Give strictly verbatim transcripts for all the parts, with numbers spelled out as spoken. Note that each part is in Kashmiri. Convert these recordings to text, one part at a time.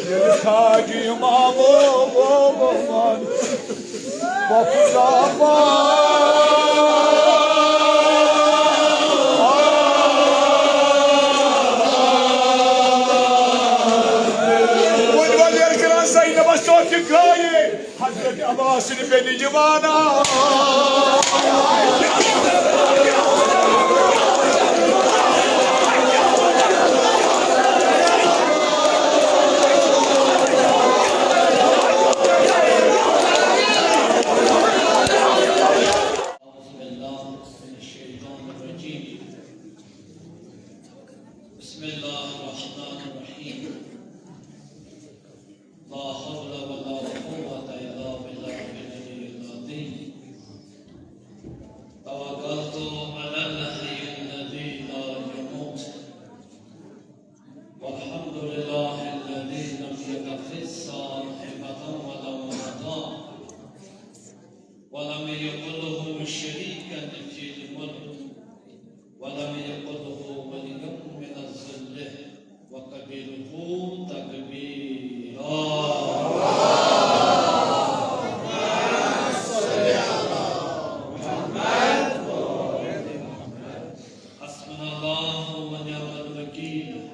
ییٚلہِ چھاجہِ اِمامو ووٚن، پۄپھٕ زامہٕ۔ وۄنۍ وۄنۍ ییٚلہِ کران زینبَس ژوٚٹ یہِ کھایے، حضرت عباس سٕنٛدِ بیٚنہِ یِوان آو۔ أعوذ بالله من الشيطان الرجيم. بسم الله الرحمن الرحيم. لا حول ولا قوة إلا بالله العلي العظيم. توكلت على الحي الذي لا يموت. والحمد لله الذي لم يتخذ صاحبة ولا ولدا، ولم يكن له شريك في الملك، ولم يكن له ولي من الذل، وكبره تكبيرا. حسبنا الله ونعم الوكيل،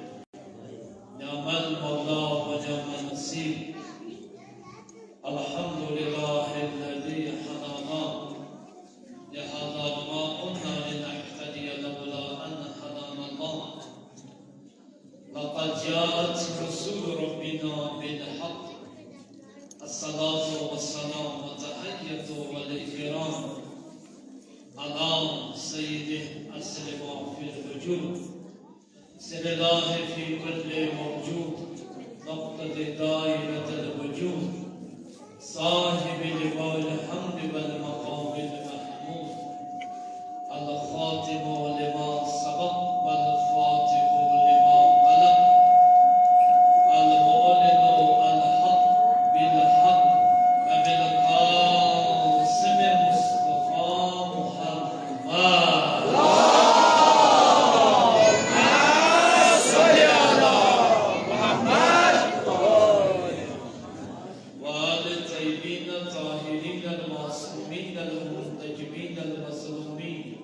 نعم المولى ونعم النصير. الحمد لله الذي هدانا لهذا وما كنا لنهتدي لولا أن هدانا الله. لقد جاءت رسل ربنا بالحق. الصلاة والسلام والتحية والإكرام على سيد أصل ما في الوجود، سر الله في كل موجود، نقطة دائرة الوجود، صاحب لواء الحمد والمقام المحمود، الخاتم لما سبق والفاتح لما أغلق، المعلن الحق بالحق، أبي القاسم مصطفى محمد. وآل الطيبين الطاهرين المعصومين المنتجبين المظلومين،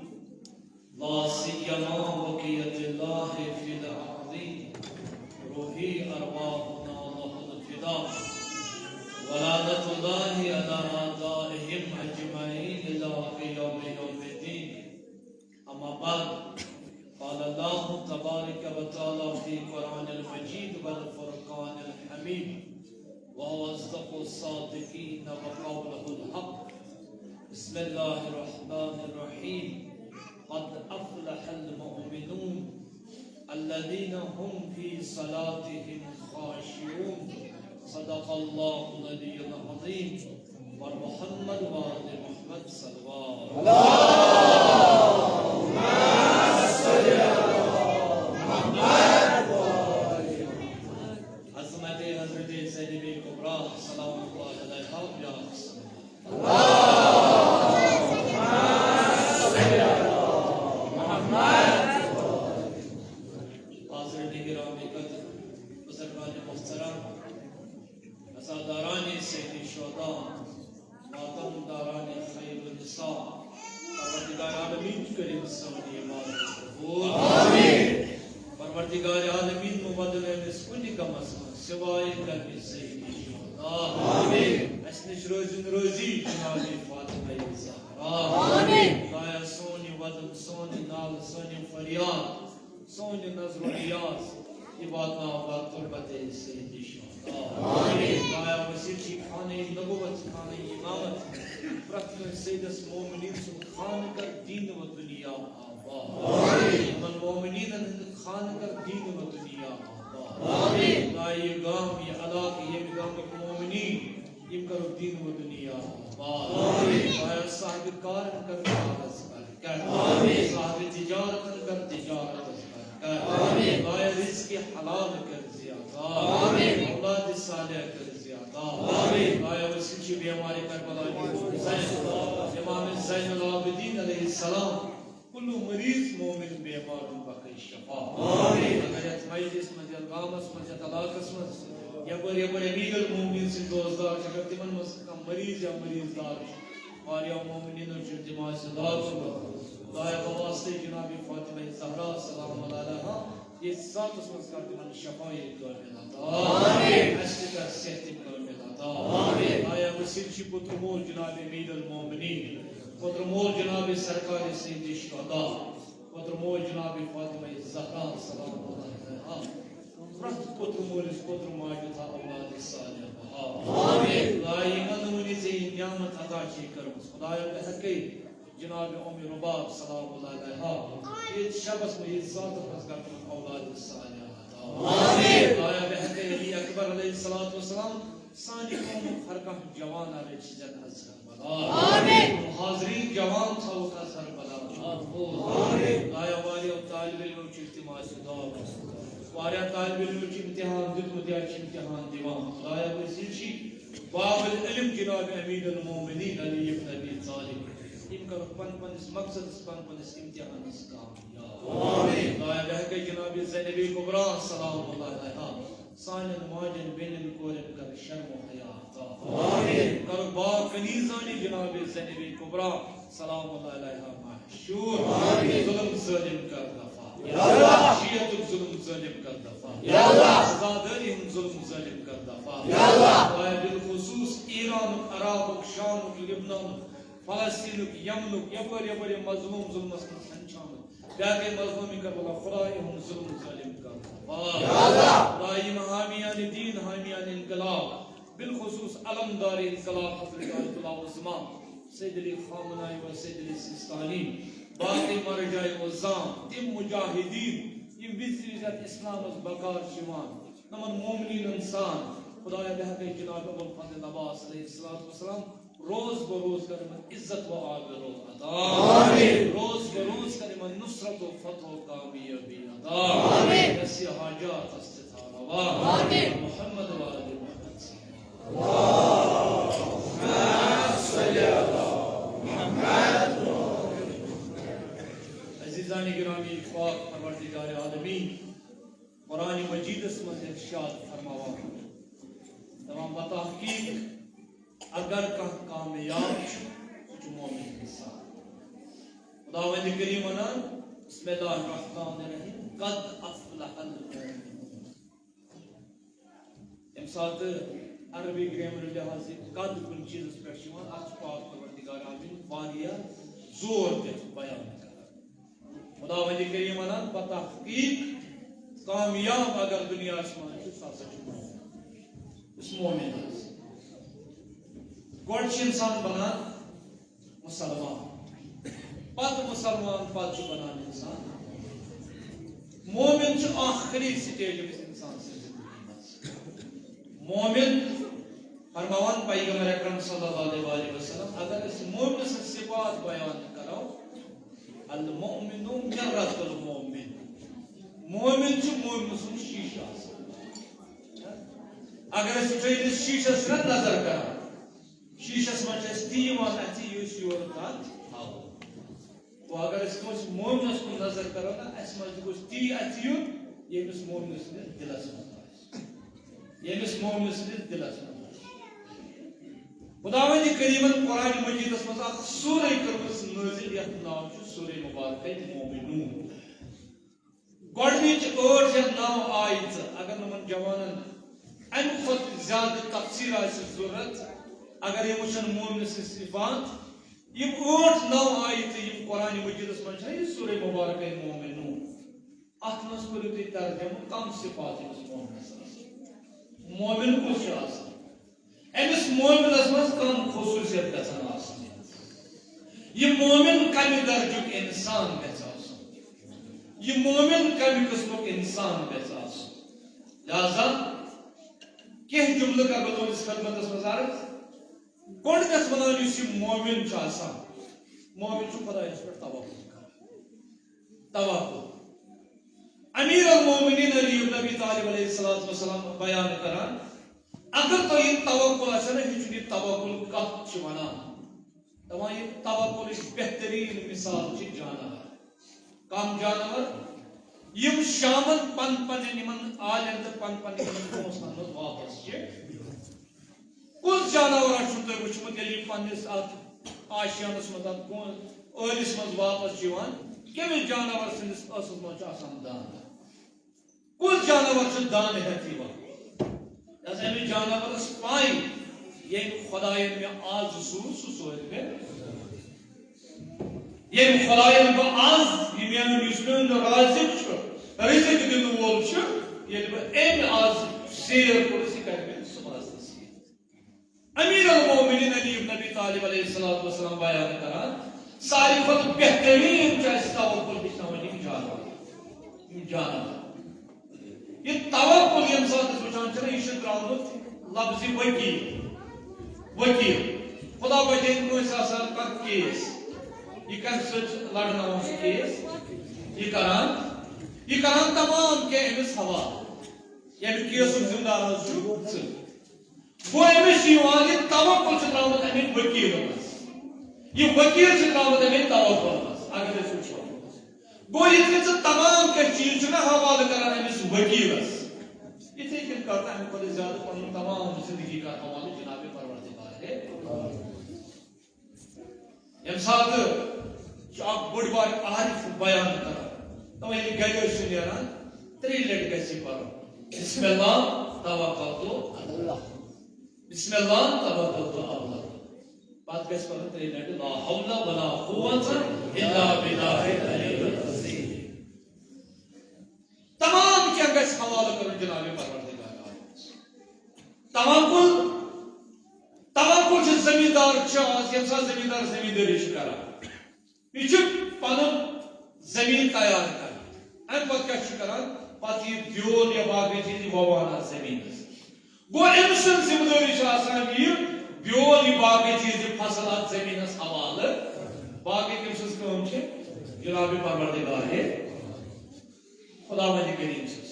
لا سيما بقية الله في الأرض، روحي أرواحنا لهم فداء، ولعنة الله على أعدائهم أجمعين إلى قيام يوم الدين. أما بعد، قال الله تبارك وتعالى في القرآن المجيد والفرقان الحميد، وهو أصدق الصادقين وقوله الحق. بسم الله الرحمن الرحيم. قد أفلح المؤمنون الذين هم في صلاتهم خاشعون. صدق الله العلي العظيم. ومحمد وآل محمد صلوات. اللهم صل على محمد وآل محمد. عظمت حضرت زینب کبریٰ سلام اللہ علیہا بیاکھ سلام۔ حاضرین گرامی قدر، بزرگان محترم، عزاداران سید شہداء، ماتم داران خیر النساء، پروردگار عالمین کٔرِن سٲنۍ عبادت قبول۔ آمین۔ پروردگار عالمین مہٕ بدلٲوِس کُنہِ غمس منٛز سوائے غمِ سید شہداء۔ آمین۔ اَسہِ نِش روزِن رٲضی جناب فاطمہ زہرا۔ آمین۔ خدایا سون یہِ وَدُن، سون یہِ نالہٕ، سٲنۍ یِم فریاد، سون یہِ نظر و نیاز، یہِ واتناو بر تربتِ سید شہداء۔ آمین۔ خدایا وسیلہٕ چھِ خانہ نبوت، خانہ امامت، پرٛٮ۪تھ کٲنٛسہِ سیدس مومنین سُنٛد خانہٕ کر دین و دنیا آباد۔ آمین۔ یِمن مومنینن ہٕنٛدۍ خانہٕ کر دین و دنیا آباد۔ آمین۔ خدایا یہِ گام، یہِ علاقہٕ، ییٚمہِ گامٕکۍ مومنین، یِم کرو دین و دنیا آباد۔ آمین۔ خدایا صاحب کارن کر کارس برکت۔ آمین۔ صاحب تجارتن کر تجارتس برکت۔ آمین۔ خدایا رزق حلال کر زیادہ۔ آمین۔ اولاد صالح کر زیادہ۔ آمین۔ خدایا وسیلہٕ چھِ بیمارِ کربلا، امام زین العابدین علیہ السلام، کُلُ منٛز، یتھ علاقس منٛز یپٲرۍ یپٲرۍ امیر المومنین سٕنٛدۍ روزدار چھِ، اگر تِمن منٛز کانٛہہ مریض یا مریض دار چھُ، واریاہ مومنینو چھُ تِم آسہِ دعا کوٚرمُت۔ خدایا، بواسطے جناب فاطمہ زہرا سلام اللہ علیہا، ییٚتہِ ساتس منٛز کر تِمن شفایت کامل عطا۔ آمین۔ اَسہِ تہِ کر صحت کامل عطا۔ آمین۔ خدایا، بہٕ سِلچہِ پُتر مول جناب امیر المومنین، پُتر مول جناب سرکار سید شہدا، پتر موج جناب فاطمہ زہرا سلام اللہ علیہا، پرٛتھ پتر مٲلِس پتر ماجہِ تھاو اولاد صالح بہا۔ آمین۔ خدایا، یِمن نہٕ وُنہِ ژےٚ یہِ نعمت عطا چھے کٔرمٕژ، خدایا، بہٕ ہٮ۪کے جناب ام رباب سلام اللہ علیہا ییٚتہِ شبس منٛز، ییٚتہِ ساتس منٛز کر تِمن اولاد صالح عطا۔ آمین۔ خدایا، بہٕ ہٮ۪کے علی اکبر علیہ الصلوۃ والسلام سانہِ قومُک ہر کانٛہہ جوان رٔچھِ زٮ۪ن اظہر بلا۔ آمین۔ حاضرین جوان تھاوُکھ اظہر بلا۔ آمین۔ خدایا، واریاہ طالب علمو چھِ تِم آسہِ دعا۔ واریاہ طالب علمو چھِ امتحان دیُتمُت یا چھِ امتحان دِوان۔ خدایا، أسۍ چھِ باب العلم جناب امیر المومنین علی ابن ابی طالب۔ یِم کرُکھ پن پننِس مقصدس، پن پننِس امتحانس کامیاب۔ آمین۔ خدایا، بہٕ ہٮ۪کے جناب زینب کبریٰ سلام اللہ علیہا سانٮ۪ن ماجن، بیٚنٮ۪ن، کورٮ۪ن کر شرم و حیا عطا۔ آمین۔ کرُکھ با کنیزانہِ جناب زینب کبریٰ سلام اللہ علیہا محشور۔ آمین۔ ظلم ظٲلم کر دفع۔ یا اللہ۔ شیعتُک ظلم ظٲلم کر دفع۔ یا اللہ۔ عزاداری ہُنٛد ظلم ظٲلم کر دفع۔ یا اللہ۔ خدایا، بالخصوص ایرانُک، عراقُک، شامُک، لبنانُک، فلسطینُک، یمنُک، یپٲرۍ یپٲرۍ یِم مظلوم ظلمس منٛز ہن چھِ آمٕتۍ، بیاکھ گٔے مظلوم کربلا، خدایا، یِہُنٛد ظلم ظٲلم کر۔ یا اللہ۔ خدایا، یِم حامیان دین، حامیان انقلاب، بالخصوص علمدار انقلاب حضرت آیت اللہ عظمیٰ سید علی خامنائی و سید علی سیستانی، باقی مرجع عظام، تِم مجاہدین، یِم وِزِ وِزِ اتھ اسلامس بکار چھِ یِوان، تِمن مومنینن سان۔ خدایا، بہٕ ہٮ۪کے جناب ابوالفضل عباس علیہ الصلوۃ والسلام روز بروز کر یِمن عزت و آبرو عطا۔ آمین۔ روز بروز کر یِمن نصرت و فتح و کامیابی عطا۔ آمین۔ یس یہِ حاجات است تھا روا۔ آمین۔ محمد و آل محمد۔ عزیزان گرامی، پاک پروردگار عالمین قرآن مجیدس منٛز ارشاد فرماوان، دپان، بتحقیق اگر کانٛہہ کامیاب چھُ، سُہ چھُ مومن انسان۔ خداوند کریم ونان، بسم اللہ الرحمن الرحیم، قد افلح المؤمنون۔ ییٚمہِ ساتہٕ عربی گرامر لحاظ یہِ قد کُنہِ چیٖزس پٮ۪ٹھ چھُ یِوان، اتھ چھُ پاک پروردگار عالمین واریاہ زور دِتھ بیان کران۔ خداوند کریم ونان، بتحقیق کامیاب اگر دُنیاہس منٛز چھُ، سُہ ہسا چھُ مومن۔ یُس مومن آسہِ۔ گۄڈٕ چھُ انسان بنان مسلمان، پتہٕ مسلمان، پتہٕ چھُ بنان انسان۔ مومن چھُ ٲخری سٹیج أمِس انسان سٕنٛز زندگی منٛز۔ مومن فرماوان پیغمبر اکرم صلی اللہ علیہ وآلہ وسلم، اگر أسۍ مومن سٕنٛز صفات بیان کرو، المؤمن مرآة المؤمن۔ مومن چھُ مومن سُنٛد شیٖشہٕ آسان۔ اگر أسۍ وٕچھو، ییٚلہِ أسۍ شیٖشس چھِنہ نظر کران، شیٖشس منٛز چھِ اَسہِ تی یِوان اَتھِ، یُس یورٕ تَتھ تھاوو۔ گوٚو، اگر أسۍ کٲنٛسہِ مومنس کُن نظر کرو نا، اَسہِ منٛز تہِ گوٚژھ تی اَتھِ یُن، ییٚمِس مومنہٕ سٕنٛدِس دِلس منٛز آسہِ۔ ییٚمِس مومنہٕ سٕنٛدِس دِلس منٛز آسہِ۔ خداوند کریمن قرآن مجیدس منٛز اکھ سورہ کٔرمٕژ نٲزِل، یتھ ناو چھُ سورہ مبارکہ مومنون۔ گۄڈٕنِچ ٲٹھ یا نو آیژٕ، اگر نہٕ یِمن جوانن امہِ کھۄتہٕ زیادٕ تفسیٖر آسہِ ضروٗرت، اگر یِم وٕچھن مومنہٕ سٕنٛز صفات، یِم ٲٹھ نو آیژٕ یِم قرآن مجیدس منٛز چھےٚ، یہِ سورہ مبارکہ مومنون، اتھ منٛز کٔرِو تُہۍ ترجمہٕ، کم صفات أمِس مومنس آسن۔ مومن کُس چھُ آسان؟ أمِس مومنس منٛز کم خصوٗصیت گژھن آسٕنۍ؟ یہِ مومن کمہِ درجُک انسان گژھِ آسُن؟ یہِ مومن کمہِ قٕسمُک انسان گژھِ آسُن؟ لہذا کینٛہہ جملہٕ کرٕ بہٕ تُہنٛدِس خدمتس منٛز عرض۔ گۄڈٕ گژھِ ونان، یُس یہِ مومن چھُ آسان، مومن چھُ خدایس پٮ۪ٹھ توکل کران۔ توکل۔ امیر المومنین علی ابن ابی طالب علیہ الصلوۃ والسلام بیان کران، اگر تۄہہِ یہِ توکل آسہِ نا، یہِ چھُنہٕ یہِ توکل کتھ چھِ ونان۔ دپان، یہِ توکلٕچ بہتریٖن مثال چھِ جانور۔ کم جانور؟ یِم شامن پن پننٮ۪ن یِمن آلٮ۪ن تہٕ پن پننٮ۪ن یِمن گھونسلن منٛز واپس چھِ۔ کُس جاناوار چھُو تۄہہِ وُچھمُت، ییٚلہِ یہِ پننِس اتھ آشیانس منٛز، اتھ گون-، ٲلِس منٛز واپس چھُ یِوان؟ کٔمِس جاناوار سٕنٛدِس ٲسس منٛز چھُ آسان دانہٕ؟ کُس جاناوار چھُ دانہٕ ہٮ۪تھ یِوان؟ یہِ ہسا أمِس جاناوارس پاے، ییٚمۍ خۄداین مےٚ آز سوٗز، سُہ سوزِ مےٚ۔ ییٚمۍ خۄداین بہٕ آز، یہِ میون، یُس میون رازق چھُ، رزق دِنہٕ وول چھُ، ییٚلہِ بہٕ أمۍ آز سیر کوٚرُس، یہِ کرِ مےٚ صبحس تہِ سیر۔ امیر المومنین علی ابن ابی طالب علیہ الصلوۃ والسلام بیان کران، ساروی کھۄتہٕ بہتریٖن چھُ اَسہِ توکل ہیٚچھناوان یِم جانور۔ یِم جانور۔ یہِ توکل ییٚمہِ ساتہٕ أسۍ وٕچھان چھِ نہ، یہِ چھُ درٛامُت لفظِ وکیل۔ وکیل۔ خدا بچٲیِن کٲنٛسہِ آسان کانٛہہ کیس۔ یہِ کَمہِ سۭتۍ چھُ لڑناوان سُہ کیس؟ یہِ کران، یہِ کران تمام کینٛہہ أمِس حوالہٕ۔ ییٚمہِ کیسُک ذمہٕ دار حظ چھُ ژٕ۔ گوٚو أمِس چھُ یِوان یہِ توکل چھُ درٛامُت اَمہِ وکیٖلہٕ منٛز۔ یہِ وکیٖل چھُ درٛامُت اَمہِ توکل منٛز۔ اگر أسۍ وٕچھو، گوٚو یِتھ کٔنۍ ژٕ تمام کینٛہہ چیٖز چھُکھ نہ حوالہٕ کران أمِس وکیٖلس، یِتھَے کٔنۍ کر تہٕ اَمہِ کھۄتہٕ زیادٕ پنُن تمام زندگی کر حوالہٕ جناب پروردگار۔ ییٚمہِ ساتہٕ چھُ اکھ بوٚڑ بار عارف بیان کران، دَپان، ییٚلہِ گرِ ٲسِو نیران، ترٛیٚیہِ لٹہِ گژھِ یہِ پَرُن، بسم اللہ توکلت علی اللہ۔ بسم اللہ توکلت علی اللہ۔ پتہٕ گژھِ پَرُن ترٛیٚیہِ لٹہِ، لا حول ولا قوة الا باللہ العلی العظیم۔ تمام کینٛہہ گژھِ حوالہٕ کرُن جناب پروردگار عالمس۔ توکل، توکل چھُ زمیٖندار چھُ آز، ییٚمہِ ساتہٕ زمیٖندار زمیٖندٲری چھُ کران، یہِ چھُ پنُن زمیٖن تیار کران، اَمہِ پتہٕ کیٛاہ چھُ کران؟ پتہٕ یہِ بیول یا باقٕے چیٖز یہِ وَوان اَتھ زمیٖنس۔ گوٚو أمۍ سٕنٛز ذمہٕ دٲری چھِ آسان یہِ بیول، یہِ باقٕے چیٖز، یہِ فصل اَتھ زمیٖنس حوالہٕ۔ باقٕے کٔمۍ سٕنٛز کٲم چھِ؟ جناب پروردگار خداوند کریم سٕنٛز۔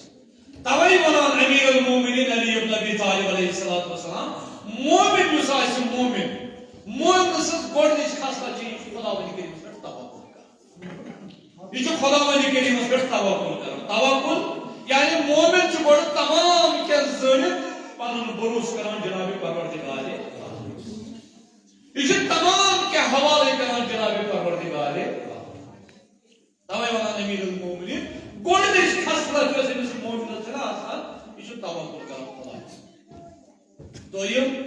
توے ونان امیر المومنین علی ابن ابی طالب علیہ الصلوۃ والسلام، مومن یُس آسہِ مومن، مومن سٕنٛز گۄڈٕنِچ خصلت چھِ، یہِ چھُ خداوند کریمس پٮ۪ٹھ توکل کران۔ یہِ چھُ خداوند کریمس پٮ۪ٹھ توکل کران۔ توکل یعنی مومن چھُ گۄڈٕ تمام کینٛہہ زٲنِتھ پنُن بروسہٕ کران جناب پروردگار۔ یہِ چھُ تمام کینٛہہ حوالے کران جناب پروردگار۔ توے ونان امیر المومنین، گۄڈٕنِچ خصلت یۄس أمِس مومنس چھِ نہ آسان، یہِ چھُ توکل کران خدایس۔ دوٚیِم،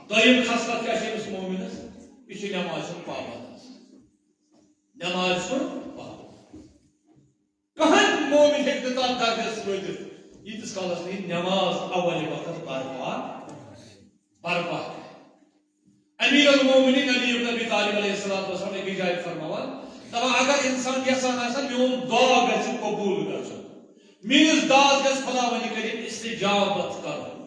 دوٚیِم خصلت کیٛاہ چھِ أمِس مومنس؟ یہِ چھُ نمازِ ہُنٛد پابند آسان۔ نمازِ ہُنٛد پابند۔ کٕہٕنۍ مومن ہیٚکہِ نہٕ تتھ درجس وٲتِتھ، ییٖتِس کالس نہٕ یہِ نماز اول وقت برپا، برپا کرِ۔ امیر المومنین علی ابن ابی طالب علیہ الصلوۃ والسلام أکِس جایہِ فرماوان، دپان، اگر انسان یژھان آسہِ نا میون دعا گژھِ قبول گژھُن، میٲنِس دعاس گژھِ خداوند کریم استجابت کرُن،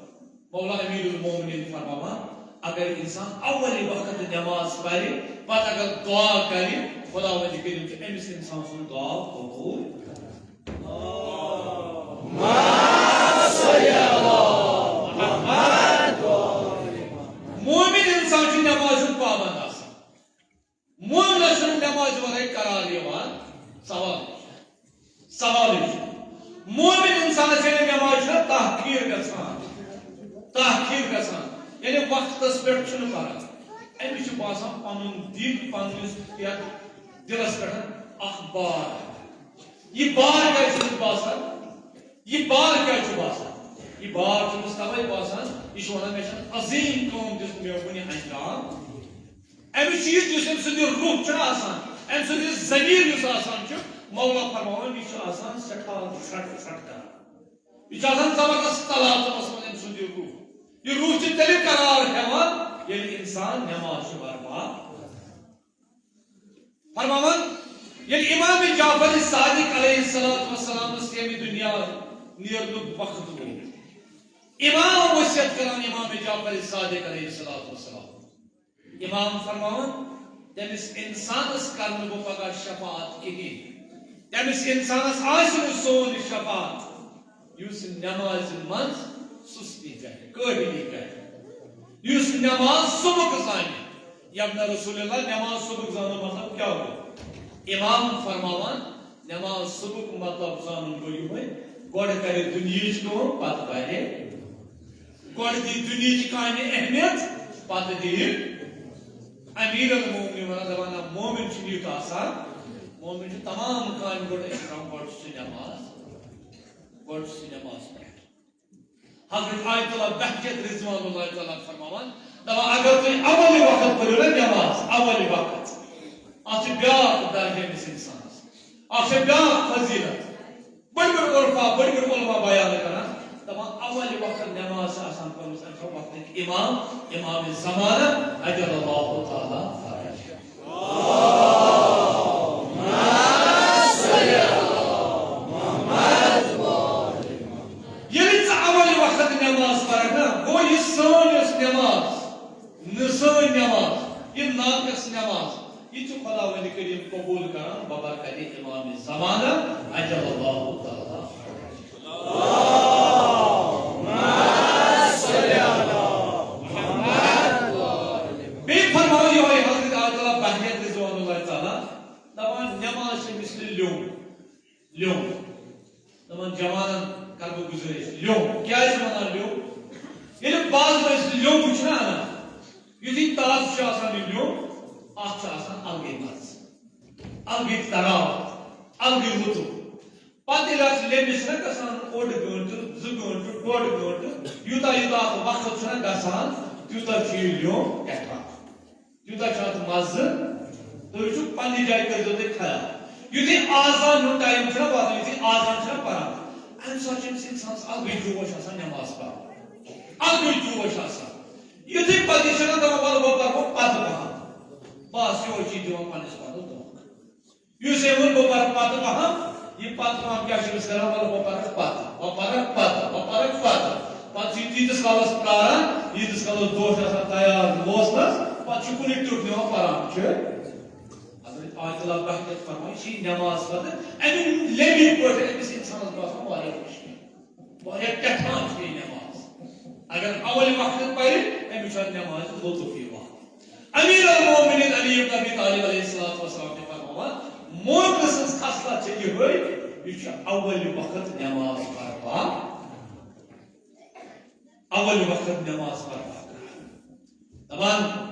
مولا امیر المومنین فرماوان، اگر انسان اول وقت نماز پرِ، پتہٕ اگر دعا کرِ، خداوند کریم چھُ أمِس انسان سُنٛد دعا قبول کران۔ مومن انسان چھُ نمازِ ہُنٛد پابند آسان۔ مومنس چھُنہٕ نمازِ ورٲے قرار یِوان۔ سوال، سوالٕے چھُ۔ مومن انسانس ییٚلہِ نمازِ چھُنہ تاخیر گژھان، تاخیر گژھان، یعنی وقتس پٮ۪ٹھ چھُنہٕ پران، أمِس چھُ باسان پنُن دِل پننِس یتھ دِلس پٮ۪ٹھ اکھ بار۔ یہِ بار کیٛازِ چھُ أمِس باسان؟ یہِ بار کیٛازِ چھُ باسان؟ یہِ بار چھُ أمِس توے باسان، یہِ چھُ ونان، مےٚ چھَنہٕ عظیٖم کٲم دِژمٕژ مےٚ وُنہِ انجام۔ أمِس چھُ یہِ، یُس أمۍ سُنٛد یہِ روح چھُنہ آسان، أمۍ سُنٛد یہِ ضمیٖر یُس آسان چھُ، مولا فرماوان، یہِ چھُ آسان سٮ۪ٹھاہ ژھرٛٹ ژھرٛٹ کران۔ یہِ چھُ آسان زبردست تلاتُمس منٛز أمۍ سُنٛد یہِ روح۔ یہِ روح چھُ تیٚلہِ قرار ہٮ۪وان، ییٚلہِ انسان نماز چھُ برپا۔ فرماوان، ییٚلہِ امام جعفر صادق علیہ الصلوۃ والسلامس ییٚمہِ دُنیا نیرنُک وقت گوٚو، امام وصیت کران امام جعفر صادق علیہ الصلوۃ والسلام۔ امام فرماوان، تٔمِس انسانس کرنہٕ بہٕ پگاہ شفاعت کِہیٖنۍ۔ تٔمِس انسانس آسہِ نہٕ سون شفاعت۔ یُس نمازِ منٛز سستی کرِ، کٲہلی کرِ، یُس نماز صبحُک زانہِ، یمن رسول اللہ نماز صبحُک زانُن مطلب کیٛاہ گوٚو؟ امام فرماوان، نماز صُبحُک مطلب زانُن گوٚو یِہوٚے، گۄڈٕ کَرِ دُنیہٕچ کٲم، پَتہٕ پَرِ۔ گۄڈٕ دِیہِ دُنیہٕچ کامہِ اہمیت، پَتہٕ دِیہِ۔ امیر المومنین وَنان، دَپان، نہ، مومن چھُنہٕ یُتھ آسان۔ مومن چھُ تمام کامہِ گۄڈٕ احترام، گۄڈٕ چھُ سُہ نٮ۪ماز، گۄڈٕ چھُ سُہ نٮ۪ماز پَران۔ حضرت آیت اللہ بہجت رضوان اللہ تعالیٰ فرماوان، دَپان، اگر تُہۍ اول وقت پٔرِو نا نٮ۪ماز، اول وقت، اَتھ چھُ بیٛاکھ درجہ أمِس اِنسانَس، اَتھ چھِ بیٛاکھ فضیلت۔ بٔڑۍ بٔڑۍ عرفا، بٔڑۍ بٔڑۍ علماء بیان کران، دَپان، اول وقت نٮ۪ماز چھِ آسان پٔرمٕژ، أمۍ چھُ وقتٕکۍ امام، امام زمانہ، عجل اللہ تعالیٰ فرجہ۔ ییٚلہِ ژٕ اول وقت نٮ۪ماز پَرَکھ نا، گوٚو یہِ سٲنۍ یۄس نٮ۪ماز، نہٕ سٲنۍ نٮ۪ماز، یہِ ناقص نٮ۪ماز، یہِ چھُ خداوندِ کریم قبول کران ببرکتِ امام زمانہ عجل اللہ تعالیٰ۔ بیٚیہِ فرماوان یِہوٚے حضرت آیت اللہ بہجت رضوان اللہ تعالیٰ، دَپان، نٮ۪ماز چھِ مثلِ لیوٚمب۔ لیوٚمب۔ دَپان، جوانن کَرٕ بہٕ گُزٲرِش، لیوٚمب۔ کیٛازِ وَنان لیوٚمب؟ ییٚلہِ بازرٕ أسۍ لیوٚمب چھِنہ اَنان، یُتھُے تازٕ چھُ آسان یہِ لیوٚمب، اَتھ چھُ آسان الگٕے مَزٕ، الگٕے تراوت، الگٕے لُطُف۔ پَتہٕ ییٚلہِ اَتھ لیٚمبِس چھِنہ گژھان اوٚڑ گٲنٛٹہٕ، زٕ گٲنٛٹہٕ، ڈۄڈ گٲنٛٹہٕ، یوٗتاہ یوٗتاہ اَتھ وقت چھُنہ گژھان، تیوٗتاہ چھُ یہِ لیوٚمب کیٛاہ تام۔ یوٗتاہ چھُ اَتھ مَزٕ، تُہۍ وٕچھِو پنٛنہِ جایہِ کٔرۍزیو تُہۍ خیال۔ یُتھُے آذان ہُنٛد ٹایم چھُنہ واتان، یُتھُے آذان چھُنہ پَران، اَمہِ ساتہٕ چھُ أمِس اِنسانَس الگٕے جوش آسان نٮ۪ماز پَرُن، الگٕے جوش آسان۔ یُتھُے پَتہٕ یہِ چھُنہ دَپان، وَلہٕ بہٕ پَرٕ وۄنۍ پَتہٕ پَہَم، بَس یِہوٚے چھِ یہِ دِوان پنٛنِس پَتہٕ دھوکہٕ۔ یُس أمۍ ووٚن، بہٕ پَرٕ پَتہٕ پَہَم، یہِ پَتہٕ پَہَم کیٛاہ چھُ أمِس کران؟ وَلہٕ بہٕ پَرٕ پَتہٕ، بہٕ پَرٕ پَتہٕ، بہٕ پَرٕ پَتہٕ۔ پَتہٕ چھُ یہِ تیٖتِس کالَس پرٛاران، ییٖتِس کالَس دۄہ چھُ آسان تیار لوسنَس، پَتہٕ چھُ کُنُے ٹیوٚٹھ نِوان پَران چھُ۔ حضرت آیت اللہ بہجت فرمایہِ، یہِ چھِ نٮ۪ماز پَتہٕ اَمہِ لیٚمبہِ پٲٹھۍ أمِس اِنسانَس باسان واریاہ مُشکِل۔ واریاہ ٹٮ۪ٹھان چھِ یہِ نٮ۪ماز۔ اگر اول وقت پرِ، أمِس چھُ اَتھ نٮ۪مازِ لطف یِوان۔ امیر المومنین علی ابن ابی طالب علیہ الصلوۃ والسلام چھِ فرماوان، مومن سٕنٛز خصلت چھِ یِہوٚے، یہِ چھُ اول وقت نٮ۪ماز پران۔ اول وقت نٮ۪ماز پران۔ دَپان،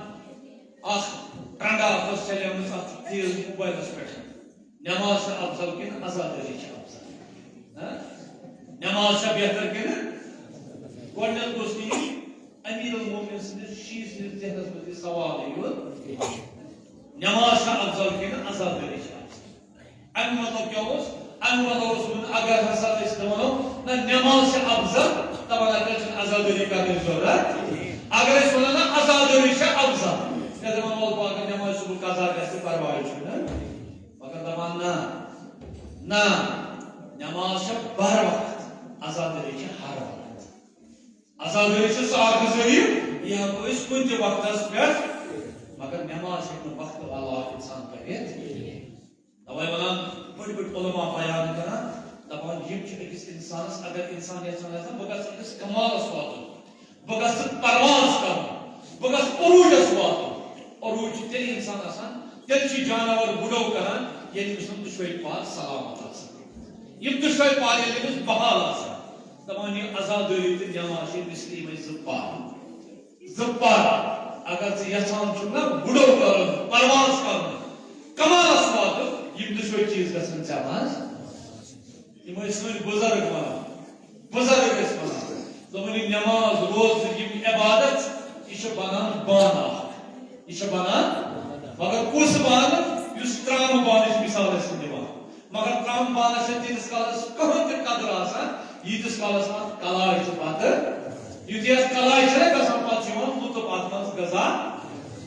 اکھ ٹرنڈا اکھ ٲس چلیمٕژ اَتھ فیس بُک موبایلَس پٮ۪ٹھ۔ نٮ۪ماز چھِ افضل کِنہٕ عزادٲری چھِ افضل؟ ہہ؟ نٮ۪ماز چھا بہتر کِنہٕ؟ گۄڈٕنٮ۪تھ گوٚژھ نہٕ یہِ امیر المومنین سٕنٛدِس شیٖرِتھ ذہنَس منٛز یہِ سوالٕے یُن۔ نٮ۪ماز چھا افضل کِنہٕ عزادٲری چھِ افضل؟ اَمیُک مطلب کیٛاہ اوس؟ اَمیُک مطلب اوس وَنُن، اگر ہسا أسۍ تہِ وَنو، نہ، نٮ۪ماز چھِ افضل، دَپان، اَتہِ چھِنہٕ عزادٲری کَرنٕچ ضروٗرت۔ اگر أسۍ وَنو، نہ، عزادٲری چھِ افضل، تیٚلہِ دَپان، وَلہٕ، اگر نٮ۪ماز صُبح قضا گژھِ، پَرواے چھُنہٕ۔ مگر دَپان، نہ، نہ، نٮ۪ماز چھِ بر وقت، عزادٲری چھِ ہر وقت۔ عزادٲری چھِ سُہ اکھ ذٔریعہٕ، یہِ ہٮ۪کو أسۍ کُنہِ تہِ وقتس پٮ۪ٹھ، مگر نٮ۪ماز ہیٚکہِ نہٕ وقتہٕ علاوٕ اِنسان پٔرِتھ۔ توے وَنان بٔڑۍ بٔڑۍ علماء بیان کران، دَپان، یِم چھِ أکِس اِنسانَس، اگر اِنسان یَژھان آسہِ، بہٕ گژھٕ أکِس کمالَس واتُن، بہٕ گژھٕ پرواز کَرُن، بہٕ گژھٕ عروٗجَس واتُن۔ عروٗج چھُ تیٚلہِ اِنسان آسان، تیٚلہِ چھُ جاناوار گُڈو کران، ییٚلہِ أمِس یِم دُشوَے پار سلامت آسان۔ یِم دُشوَے پار ییٚلہِ أمِس بحال آسان، دَپان، یہِ عزادٲری تہٕ نٮ۪ماز چھِ مثل یِمَے زٕ پار۔ زٕ پَر۔ اگر ژٕ یژھان چھُکھ نا گُڈو کرُن، پرواز کرُن، کمالس واتُن، یِم دُشوے چیٖز گژھن ژےٚ منٛز۔ یِم ٲسۍ سٲنۍ بُزرگ وَنان، بُزرگ ٲسۍ وَنان، دوٚپُن، یہِ نٮ۪ماز، روزٕ، یِم عبادت، یہِ چھِ بنان بانہٕ اکھ۔ یہِ چھِ بنان، مگر کُس بانہٕ؟ یُس ترامہٕ بانٕچ مثال ٲسۍ دِوان۔ مگر ترامہٕ بانس چھےٚ تیٖتِس کالس کٕہٕنۍ تہِ قدر آسان، ییٖتِس کالس اتھ کلاے چھِ پتہٕ، یُتھُے اتھ کلاے چھےٚ نا گژھان، پتہٕ چھُ یِوان لطف اتھ منٛز غذا۔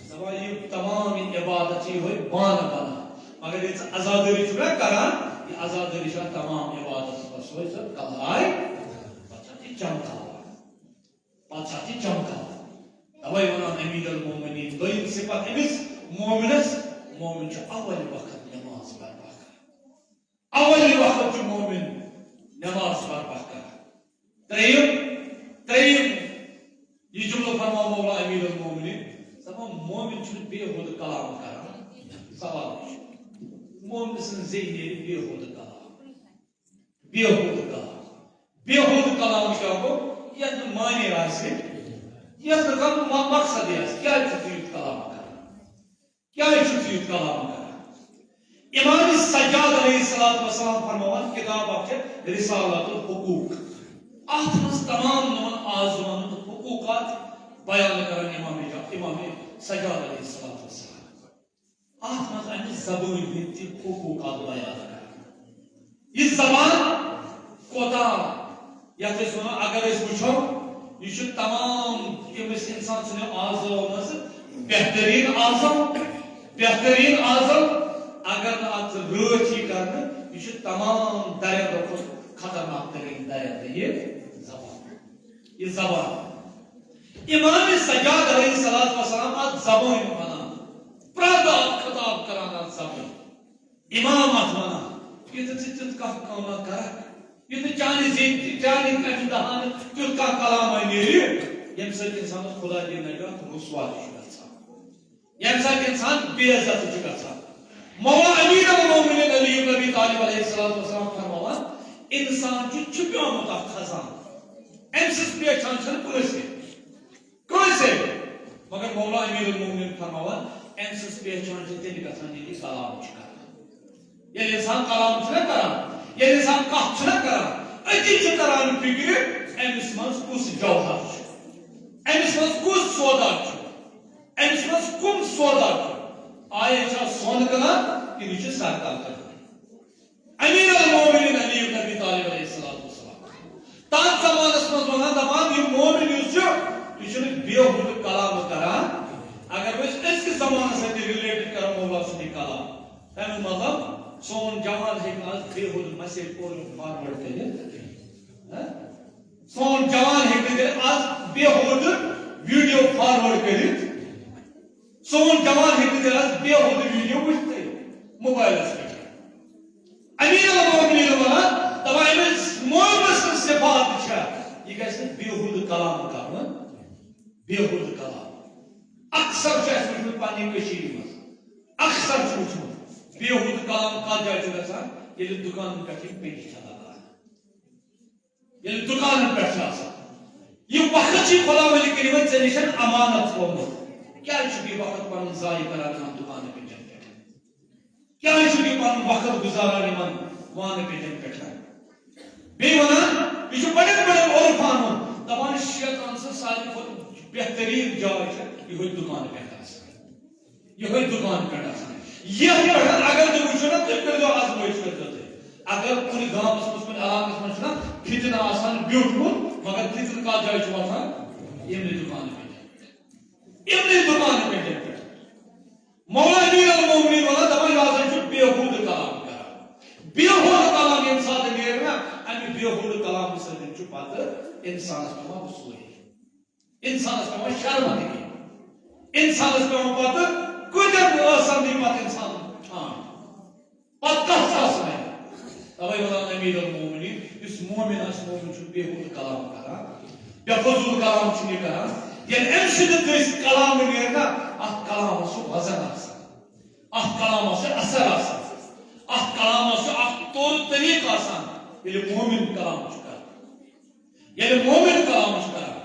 دپان، یہِ تمام یہِ عبادت چھِ یِہوٚے بانہٕ بنان۔ مگر ییٚلہِ ژٕ عزادٲری چھُکھ نا کران، یہِ عزادٲری چھِ اتھ تمام عبادتس منٛز سۄے سۄ کلاے، پتہٕ چھِ اتھ یہِ چمکاوان۔ پتہٕ چھِ اتھ یہِ چمکاوان۔ توے ونان امیر المومنین، دوٚیِم صفت أمِس مومنس، مومن چھُ اول وقت نماز برپا کران۔ اول وقت چھُ مومن نماز برپا کران۔ ترٛیٚیِم، ترٛیٚیِم، یہِ جملہٕ فرماو مولا امیر المومنین، دپان، مومن چھُنہٕ بے ہُد کلام کران۔ سوال چھُ، مومن سٕنٛز زیٚیہِ نیرِ بے ہُد کلام؟ بیہودٕ کلام۔ بیہودٕ کلام کیٛاہ گوٚو؟ یتھ نہٕ معنی آسہِ، یتھ نہٕ کانٛہہ م-، مقصدٕے آسہِ۔ کیٛازِ چھُ ژٕ یُتھ کلام کران؟ کیٛازِ چھُ ژٕ یُتھ کلام کران؟ امام سجاد علیہ الصلوۃ والسلام فرماوان، کتاب اکھ چھِ رسالۃ الحقوق، اتھ منٛز تمام یِمن آزمانن ہٕنٛدۍ حقوقات بیان کران امام جا-، امام سجاد علیہ الصلوۃ والسلام۔ اتھ منٛز امہِ زبٲنۍ ہٕنٛدۍ تہِ حقوقات بیان کران۔ یہِ زبان کوتاہ، یتھ أسۍ ونو، اگر أسۍ وٕچھو، یہِ چھُ تمام أمِس انسان سٕنٛدیو اعضاو منٛز بہتریٖن اعضا، بہتریٖن اعضا۔ اگر نہٕ اتھ رٲچھ یی کرنہٕ، یہِ چھُ تمام درندو کھۄتہٕ خطرناک تریٖن درندٕ، یہِ زبان۔ یہِ زبان۔ امام سجاد علیہ الصلوۃ والسلام اتھ زبٲنۍ ونان، پرٛٮ۪تھ دۄہ اتھ خطاب کران اتھ زبٲنۍ۔ امام اتھ ونان، یہِ تہٕ ژٕ تیُتھ کانٛہہ کٲمہ کرکھ، یہِ تہٕ چانہِ زِندگی، چانہِ کتھِ دہانہٕ تیُتھ کانٛہہ کلامہ نیرِ، ییٚمہِ سۭتۍ انسانس خدا دِیِن نجات، رسوا تہِ چھُ گژھان، ییٚمہِ ساتہٕ انسان بے عزت چھُ گژھان۔ مولا امیر المومنین علی ابن ابی طالب علیہ الصلوۃ والسلام فرماوان، انسان چھُ چھُپیومُت اکھ خزانہٕ، أمۍ سٕنٛز پہچان چھنہٕ کٲنٛسہِ، کٲنٛسہِ۔ مگر مولا امیر المومنین فرماوان، أمۍ سٕنٛز پہچان چھِ تیٚلہِ گژھان، ییٚلہِ یہِ کلام چھُ کران۔ ییٚلہِ انسان کلام چھُنہ کران، ییٚلہِ انسان کتھ چھُنہ کران، أتی چھُ تران فکرِ، أمِس منٛز کُس جوہر چھُ، أمِس منٛز کُس سودا چھُ، أمِس منٛز کُم سودا چھُ۔ آیا یہِ چھا سۄن کٕنان کِنہٕ یہِ چھُ سرتل کٕنان؟ امیر المومنین علی ابن ابی طالب علیہ الصلوۃ والسلام۔ تتھ زمانس منٛز ونان، دپان، یہِ مومن یُس چھُ، یہِ چھُنہٕ بیہودٕ کلام کران۔ اگر بہٕ أسۍ أزکِس زمانس سۭتۍ related کرو مولا سُنٛد یہِ کلام، تمیُک مطلب، سون جوان ہیٚکہِ نہٕ آز بیہودٕ message forward کٔرِتھ۔ ہہ؟ سون جوان ہیٚکہِ نہٕ تیٚلہِ آز بیہودٕ video forward کٔرِتھ۔ سون جوان ہیٚکہِ نہٕ تیٚلہِ آز بیہودٕ video وٕچھتھٕے موبایلس پٮ۪ٹھ۔ امیر المومنین ونان، دپان، أمِس مومنہٕ سٕنٛز صفات چھےٚ، یہِ گژھِ نہٕ بیہودٕ کلام کرُن، بیہودٕ کلام۔ اکثر چھُ اَسہِ وٕچھمُت پننہِ کٔشیٖرِ منٛز، اکثر چھُ وٕچھمُت، بیہودٕ کلام کتھ جایہِ چھُ گژھان؟ ییٚلہِ دُکانن پٮ۪ٹھ یِم پیٹہِ چھِ لگان۔ ییٚلہِ دُکانن پٮ۪ٹھ چھِ آسان۔ یہِ وقت چھُ خۄداوندِ کٔرِمَن ژےٚ نِش امانت تھوٚومُت۔ کیٛازِ چھُکھ یہِ وقت پنُن ضایع کران یِمن دُکانن پٮ۪ٹھ؟ کیٛازِ چھُکھ یہِ پنُن وقت گُزاران یِمن وانہٕ پٮ۪ٹھن پٮ۪ٹھ؟ بیٚیہِ وَنان، یہِ چھُ بڑٮ۪ن بڑٮ۪ن عرفان ہُنٛد، دَپان، شیطان سٕنٛز ساروی کھۄتہٕ بہتریٖن جاے چھےٚ یِہوٚے دُکانہٕ پٮ۪ٹھ آسان۔ یِہوٚے دُکان پٮ۪ٹھ آسان۔ یَتھ پٮ۪ٹھ اگر تُہۍ وٕچھِو نا، تُہۍ کٔرۍزیو آزمٲیِش، کٔرۍزیو تُہۍ۔ اگر کُنہِ گامَس منٛز، کُنہِ علاقَس منٛز چھُنہ فتنہٕ آسان بیوٗٹھمُت، مگر فتنہٕ کَتھ جایہِ چھُ وۄتھان؟ یِمنٕے دُکانَن پٮ۪ٹھ۔ یِمنٕے دُکانَن پٮ۪ٹھ۔ مولا امیر المومنین وَنان، دَپان، یہِ ہسا چھُ بیہوٗدٕ کلام کران۔ بیہوٗدٕ کلام ییٚمہِ ساتہٕ نیرِ نا، اَمہِ بیہوٗدٕ کلامہٕ سۭتۍ چھُ پَتہٕ اِنسانَس پٮ۪وان رسوٲیی۔ اِنسانَس پٮ۪وان شرمندگی۔ اِنسانَس پٮ۪وان پَتہٕ کۭتیٛاہ ٲسَن دی پَتہٕ اِنسان ٹھانٛڈ۔ پَتہٕ کَتھ چھِ آسان اَتہِ؟ تَوَے وَنان امیر المومنین، یُس مومن آسہِ، مومن چھُنہٕ بیہوٗدٕ کلام کران، بے فضوٗل کلام چھُنہٕ یہِ کران۔ ییٚلہِ اَمہِ سۭتۍ کٲنٛسہِ کلام نیرِ نا، اَتھ کلامَس چھُ وزن آسان، اَتھ کلامَس چھُ اثر آسان، اَتھ کلامَس چھُ اَکھ طور طریٖقہٕ آسان، ییٚلہِ مومن کلام چھُ کران۔ ییٚلہِ مومن کلام چھُ کران،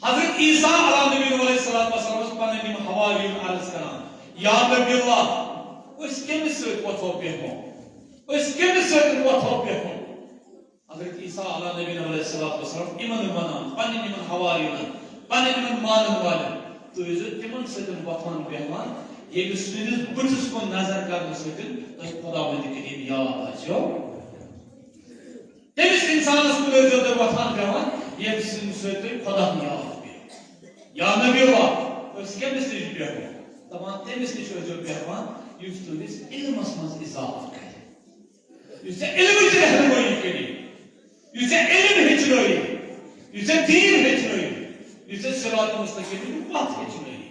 حضرت عیسیٰ علیٰ نبی علیہ الصلوۃ والسلام ٲس پنٕنۍ یِم حواریٖن عرض کران، یا نبی اللہ، أسۍ کٔمِس سۭتۍ وۄتھو بیٚہمو؟ أسۍ کٔمِس سۭتۍ وۄتھو بیٚہمو؟ حضرت عیسیٰ علیٰ نبی علیہ الصلوۃ والسلام یِمن ونان، پنٕنۍ یِمن حواریٖنن، پنٕنۍ یِمن مانن والٮ۪ن، تُہۍ ٲسۍزیو تِمن سۭتۍ وۄتھان بیٚہوان، ییٚمِس سٕنٛدِس بٕتھِس کُن نظر کرنہٕ سۭتۍ تۄہہِ خداوندِ کریم یاد آسیو۔ تٔمِس اِنسانَس کُن ٲسۍزیو تُہۍ وۄتھان بیٚہوان، ییٚمہِ سٕنٛدِ سۭتۍ تۄہہِ خۄدا یاد پیٚیہِ۔ یا نبی اللہ، أسۍ کٔمِس نِش بیٚہمو؟ دَپان، تٔمِس نِش ٲسۍزیو بیٚہوان، یُس تُہٕنٛدِس علمَس منٛز اضافہٕ کَرِ، یُس ژےٚ علمٕچ رہنمٲیی کَرِ، یُس ژےٚ علم ہیٚچھنٲیی، یُس ژےٚ دیٖن ہیٚچھنٲیی، یُس ژےٚ صراط مستقیٖمٕچ وَتھ ہیٚچھنٲیی،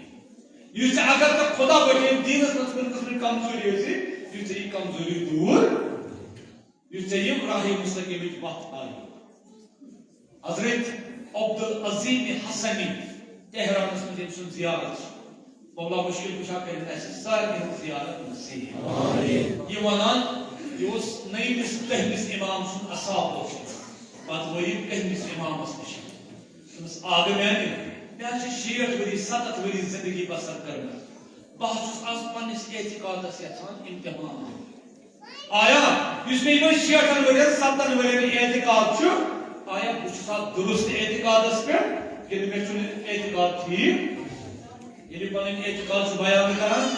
یُس ژےٚ، اگر ژےٚ خۄدا بَچٲیِن دیٖنَس منٛز کُنہِ قٕسمٕچ کمزوٗری ٲسۍ، یُس ژےٚ یہِ کمزوٗری دوٗر یُس ژےٚ یِم راہِ مستقیٖمٕچ وَتھ ہاوِ۔ حضرت عبدالعظیم حسنی، تہرانَس منٛز ییٚمہِ سُنٛد زیارت چھِ، مولا مُشکِل کُشا کٔرِتھ اَسہِ سارنٕے ہٕنٛز زیارت نصیٖب۔ آمین۔ یہِ وَنان، یہِ اوس نٔیمِس دٔہمِس امام سُنٛد اصحاب اوس۔ پتہٕ وٲیِو کٔہمِس امامس نِش۔ تٔمِس آگہٕ میانہِ، مےٚ حظ چھِ شیٹھ ؤری، ستتھ ؤری زندگی بسر کٔرمٕژ۔ بہٕ حظ چھُس از پننِس اعتقادس یژھان امتحان دیُن۔ آیا یُس مےٚ یِمن شیٹھن ؤرین، ستتھن ؤرین اعتقاد چھُ، آیا بہٕ چھُسا درست اعتقادس پٮ۪ٹھ کِنہٕ مےٚ چھُنہٕ اعتقاد ٹھیٖک؟ ییٚلہِ پنٕنۍ اعتقاد چھُ بیان کران،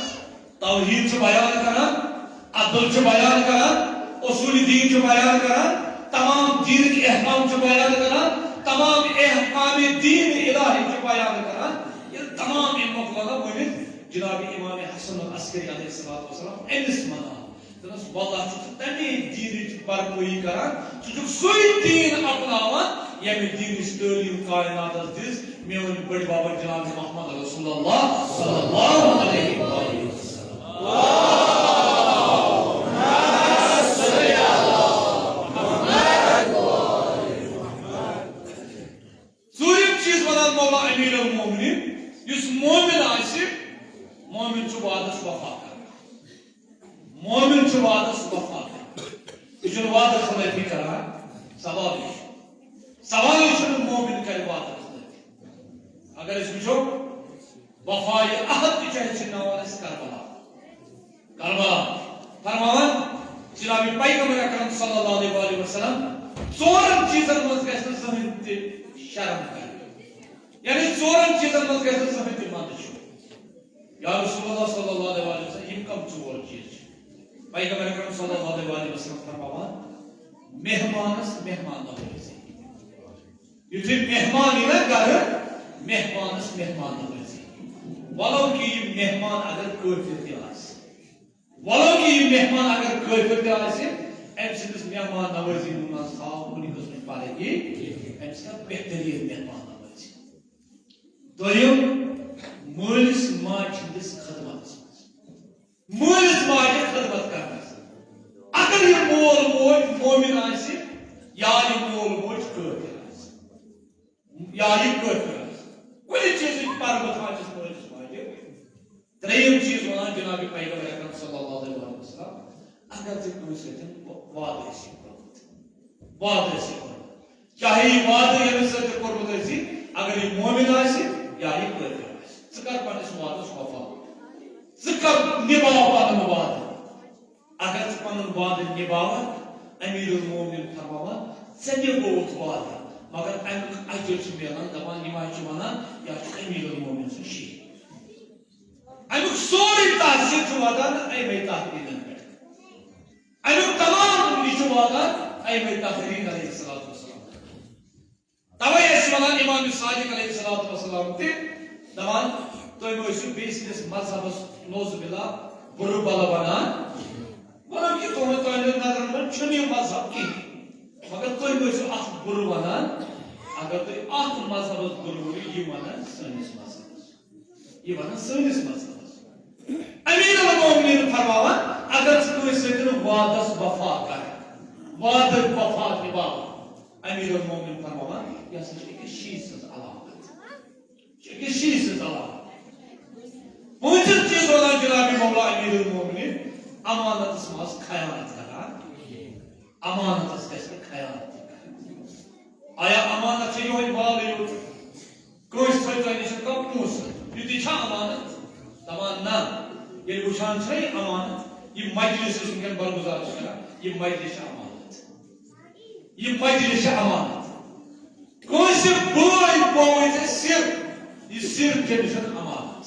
توحید چھُ بیان کران، عدل چھُ بیان کران، اصول دین چھُ بیان کران، تمام دینٕکۍ احکام چھُ بیان کران، تمام احکام دین الہی چھُ بیان کران۔ ییٚلہِ تمام یِم مۄکلٲو ؤنِتھ، جناب امام حسن العسکری علیہ الصلوۃ والسلام أمِس منان۔ دوٚپنَس، واللہ چھُکھ ژٕ تَمے دیٖنٕچ برپٲیی کران، ژٕ چھُکھ سُے دیٖن اپناوان، ییٚمہِ دیٖنٕچ تعلیٖم کائناتس دِژ میٲنۍ بٔڑۍ بابن جناب محمد رسول اللہ صلی اللہ علیہ وآلہ وسلم۔ ژوٗرِم چیٖز وَنان مولا امیر المومنین، یُس مومن آسہِ، مومن چھُ وعدس وفا کران۔ مومن چھُ وعدس وفا کران۔ یہِ چھُنہٕ وعدٕ خلٲفی کران۔ سوال یہِ چھُ، سوال یہِ چھُنہٕ مومن کرِ وعدٕ خلٲفی۔ اگر أسۍ وٕچھو، وفای عہد تہِ چھُ اَسہِ چھُ ناوان اَسہِ کربلا۔ کربلا۔ فرماوان جناب پیغمبر اکرم صلی اللہ علیہ وآلہ وسلم، ژورن چیٖزن منٛز گژھِ نہٕ زٕہٕنۍ تہِ شرم کرٕنۍ۔ یعنی ژورن چیٖزن منٛز گژھِ نہٕ زٕہٕنۍ تہِ منٛدٕ چھُ۔ یا رسول اللہ صلی اللہ علیہ وآلہ وسلم، یِم کم ژور چیٖز چھِ؟ پیغمبر اکرم صلی اللہ علیہ وآلہ وسلم فرماوان، مہمانس مہمان نوٲزی۔ یُتھُے مہمان یی نا گرٕ، مہمانس مہمان نوٲزی۔ ولو کہ یہِ مہمان اگر کٲفر تہِ آسہِ، ولو کہ یہِ مہمان اگر کٲفر تہِ آسہِ، أمۍ سٕنٛدِس مہمان نوٲزی منٛز تھاو کُنہِ قٕسمٕچ پرٲیی، أمۍ سٕنٛز بہتریٖن مہمان نوٲزی۔ دوٚیِم، مٲلِس ماجہِ ہٕنٛدِس خدمتس منٛز۔ مٲلِس ماجہِ خدمت کرنس۔ اگر یہِ مول موج مومن آسہِ یا یہِ مول موج کٲفر آسہِ، یا یہِ کٲفر آسہِ، کُنہِ چیٖزٕچ پروا تھاوان چھِس مٲلِس ماجہِ۔ ترٛیٚیِم چیٖز وَنان جناب پیغمبر اکرم صلی اللہ علیہ وسلم، اگر ژےٚ کٲنٛسہِ سۭتۍ وعدٕ ٲسی کوٚرمُت، وعدٕ ٲسی کوٚرمُت، چاہے یہِ وعدٕ ییٚمِس سۭتۍ ژےٚ کوٚرمُت ٲسی، اگر یہِ مومن آسہِ یا یہِ کٲفر آسہِ، ژٕ کر پننِس وعدس وفا، ژٕ کر نباو پنُن وعدٕ۔ اگر ژٕ پنُن وعدٕ نباوکھ، امیر المومنین فرماوان، ژےٚ نبووُتھ وعدٕ، مگر امیُک اجر چھُ میلان، دپان، یِم حظ چھِ ونان، یہِ حظ چھُ امیر المومنین سُنٛد شیٖر۔ امیُک سورُے تاثیر چھُ واتان أمے تحریٖرن پٮ۪ٹھ۔ امیُک تمام یہِ چھُ واتان أمے تحریٖر علیہ الصلوۃ والسلام۔ توے ٲسۍ ونان امام صادق علیہ الصلوۃ والسلام تہِ، دپان، تُہۍ مہ ٲسِو بیٚیہِ سٕنٛدِس مذہبس نعوذ باللہ بُرٕ بلہٕ ونان، ولو کہ تُہنٛد، تُہنٛدٮ۪ن نظرن منٛز چھُنہٕ یہِ مذہب کینٛہہ، مگر تُہۍ مہ ٲسِو اتھ بُرٕ ونان، اگر تُہۍ اتھ مذہبس بُرٕ ؤنِو، یہِ ونان سٲنِس مذہبس۔ یہِ ونان سٲنِس مذہبس۔ امیر المومنین فرماوان، اگر ژٕ کٲنٛسہِ سۭتۍ وعدس وفا کر، وعدٕ وفا نباو، امیر المومنین فرماوان، یہِ ہسا چھِ أکِس شیٖرۍ سٕنٛز علامت۔ یہِ چھِ أکِس شیٖرۍ سٕنٛز علامت۔ پوٗنٛژِم چیٖز ونان جناب مولا امیر المومنین، امانتس منٛز خیانت کران۔ امانتس گژھِ نہٕ خیانت تہِ کرٕنۍ۔ آیا امانت چھِ یِہوٚے مالٕے یوت؟ کٲنٛسہِ تھٲے تۄہہِ نِش کانٛہہ پونٛسہٕ، یُتُے چھا امانت؟ دپان نہ۔ ییٚلہِ وٕچھان چھِ یہِ امانت، یہِ مجلس یُس وٕنکٮ۪ن برگزار چھِ کران، یہِ مجلس چھِ امانت۔ یہِ مجلس چھِ امانت۔ کٲنٛسہِ بٲے بووُے ژےٚ سِر، یہِ سِر چھےٚ نِش امانت۔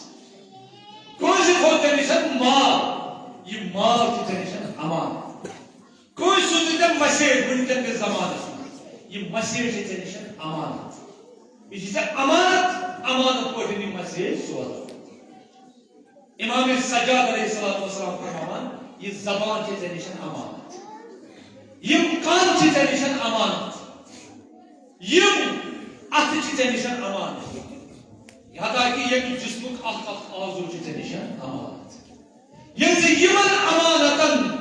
کٲنٛسہِ تھوٚو ژےٚ نِش مال، یہِ مال چھُ ژےٚ نِش امانت۔ کٲنٛسہِ سوٗزُے ژےٚ مسیج وٕنکٮ۪ن کِس زمانس منٛز، یہِ مسیج چھِ ژےٚ نِش امانت۔ یہِ چھِ ژےٚ امانت، امانت پٲٹھۍ یہِ مسیج سوزان۔ امام سجاد علیہ الصلوۃ والسلام فرماوان، یہِ زبان چھِ ژےٚ نِش امانت۔ یِم کن چھِ ژےٚ نِش امانت۔ یِم اتھٕ چھِ ژےٚ نِش امانت۔ حتیٰ کہ ییٚمہِ جسمُک اکھ اکھ عضو چھُ ژےٚ نِش امانت۔ ییٚلہِ ژٕ یِمن امانتن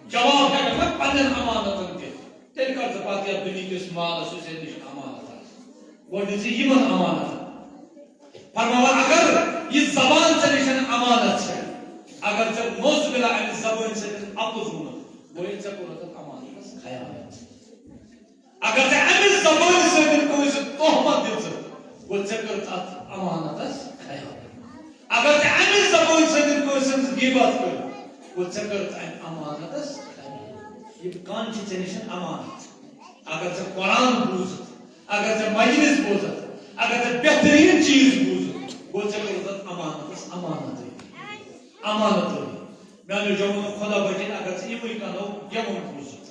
جواب ہٮ۪ککھ نا پننٮ۪ن امانتن دِتھ، تیٚلہِ کر ژٕ پتہٕ یتھ دُنیہکِس مالس یُس ژےٚ نِش امانت آسہِ۔ گۄڈٕ دِ ژٕ یِمن امانتن۔ فرماوان، اگر یہِ زبان ژےٚ نِش امانت چھےٚ، اگر ژےٚ نعوذ باللہ امہِ زبٲنۍ سۭتۍ اپُز ووٚنُتھ، گوٚو ژےٚ کوٚرُتھ اَتھ امانتس خیانت۔ اگر ژےٚ اَمہِ زبٲنۍ سۭتۍ کٲنٛسہِ تہمت دِژٕتھ، گوٚو ژےٚ کٔرٕتھ اَتھ امانتس خیانت۔ اگر ژےٚ اَمہِ زبٲنۍ سۭتۍ کٲنٛسہِ ہٕنٛز غیبت کٔر، گوٚو ژےٚ کٔرٕتھ اَمہِ امانتس خیانت۔ یہِ کَن چھِ ژےٚ نِش امانت۔ اگر ژےٚ قرآن بوٗزُتھ، اگر ژےٚ مجلس بوٗزُتھ، اگر ژےٚ بہتریٖن چیٖز بوٗزُتھ، گوٚو ژےٚ کوٚرُتھ اَتھ امانتس امانتٕے۔ امانتٕے۔ میانیو جوانو، خدا بچٲیِن، اگر ژٕ یِموٕے کَنو گٮ۪وُن بوٗزُتھ،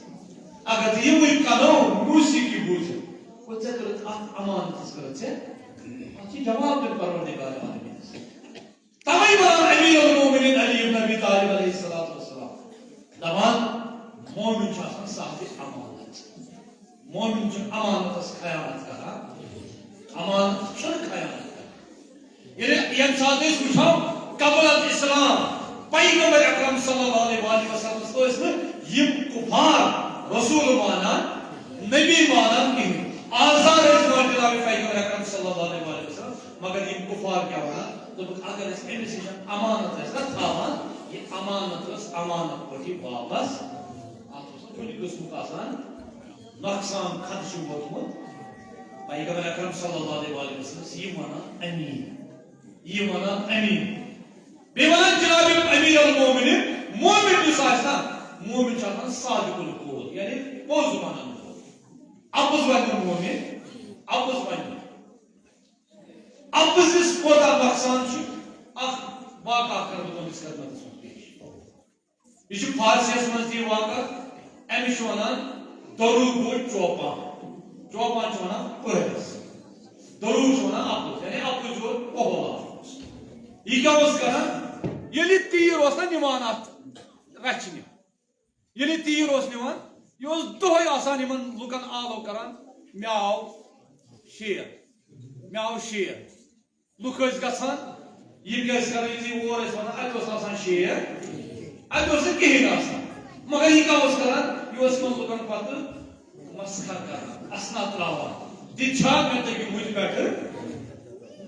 اگر ژٕ یِموٕے کَنو موسیقی بوٗزِتھ، گوٚو ژےٚ کٔرٕتھ اَتھ امانتس کٔرٕتھ ژےٚ، اَتھ چھِ جواب دیُن پروردگار عالمیٖنَس۔ تَوَے وَنان امیر المومنین علی ابن ابی طالب علیہ الصلوۃ والسلام، دَپان، مومن چھُ آسان صاحب امانت۔ مومن چھُنہٕ امانتس خیانت کران، امانت چھُنہٕ خیانت کران۔ ییٚلہِ، ییٚمہِ ساتہٕ أسۍ وٕچھو، قبل الاسلام پیغمبر اکرم صلی اللہ علیہ وآلہ وسلمس ٲسۍ نہٕ یِم کفار رسول مانان، نبی مانان کِہیٖنۍ۔ آزار ٲسۍ دِوان جناب پیغمبر اکرم صلی اللہ علیہ وآلہ وسلم، مگر یِم کفار کیٛاہ وَنان؟ دوٚپُکھ، اگر أسۍ أمِس نِش امانت ٲسۍ نا تھاوان، یہِ امانت ٲس امانت پٲٹھی واپس، اَتھ اوس نہٕ کُنہِ قٕسمُک آسان نۄقصان خدشہٕ ووتمُت۔ پیغمبر اکرم صلی اللہ علیہ وآلہ وسلم چھِ یہِ وَنان امین، یہِ وَنان امین۔ بیٚیہِ وَنان جناب امیر المومنین، مومن یُس آسہِ نا، مومن چھُ آسان صادق القول، یعنی پوٚز وَنَن وول۔ اَپُز وَنہِ نہٕ مومن، اَپُز وَنہِ نہٕ۔ اَپُزِس کوتاہ نۄقصان چھُ، اکھ واقعہ کَرٕ بہٕ تُہٕنٛدِس خدمتَس منٛز پیش۔ یہِ چھُ فارسیَس منٛز تہِ یہِ واقعہ۔ أمِس چھِ وَنان دروغ گوٚو چوپان۔ چوپان چھِ وَنان پٔہرَس۔ دروغ چھِ وَنان اَپُز، یعنی اَپُز یوت پۄہَل آسُن۔ یہِ کیٛاہ اوس کَران؟ ییٚلہِ تیٖر اوس نہ نِوان اَتھ رَچھنہِ، ییٚلہِ تیٖر اوس نِوان، یہِ اوس دۄہَے آسان یِمَن لُکَن آلو کَران، "مےٚ آو شیر، مےٚ آو شیر۔" لُکھ ٲسۍ گژھان، یِم کیٛاہ ٲسۍ کران، یُتھُے اور ٲسۍ واتان، اَتہِ اوس نہٕ آسان شیر، اَتہِ اوس نہٕ کِہیٖنۍ آسان۔ مگر یہِ کیٛاہ اوس کران؟ یہِ اوس یِمن لُکن پتہٕ مسخر کران، اَسنا تراوان۔ دِتۍ چھا مےٚ تٔمۍ مُتہِ پٮ۪ٹھٕ؟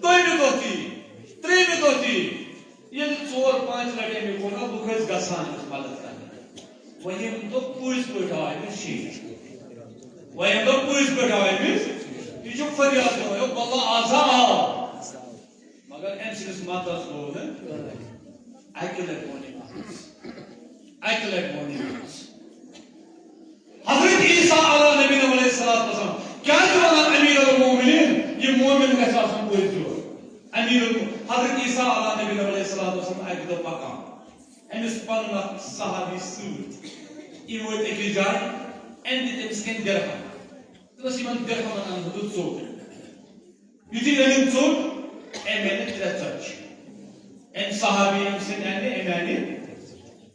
دوٚیمہِ دۄہ تہِ یی، ترٛیٚیمہِ دۄہ تہِ یی۔ ییٚلہِ ژور پانٛژِ لٹہِ أمۍ یہِ کوٚر نا، لُکھ ٲسۍ گژھان أمِس مدد کرنہِ۔ وۄنۍ ییٚمہِ دۄہ پٔزۍ پٲٹھۍ آو أمِس شیر، وۄنۍ ییٚمہِ دۄہ پٔزۍ پٲٹھۍ آو أمِس، یہِ چھُ فریاد کران، "ہے بلہ، آز ہا آو۔" مگر أمۍ سٕنٛدِس مددس گوٚو نہٕ۔ اَکہِ لٹہِ ووٚن أمۍ اَتھ، اَکہِ لٹہِ ووٚن أمۍ اَتھ۔ حضرت عیسیٰ علیٰ نبینا علیہ الصلوۃ والسلام کیٛازِ وَنان امیر المومنین؟ یہِ مومن گژھِ آسُن پٔزۍ یوت۔ امیر الم-، حضرت عیسیٰ علیٰ نبینا علیہ الصلوۃ والسلام اَکہِ دۄہ پکان، أمِس پَنُن اَکھ صحابی سۭتۍ، یِم وٲتۍ أکِس جایہِ، أمۍ دِتۍ أمِس کینٛہہ درہم۔ دوٚپُس، "یِمن درہمن اَنہٕ بہٕ ژوٚٹ۔" یُتھُے أنِم ژوٚٹ، أمۍ اَنہِ ترٛےٚ ژۄچہِ۔ أمۍ صحابی أمۍ سٕنٛدۍ اَنہِ، أمۍ اَنہِ۔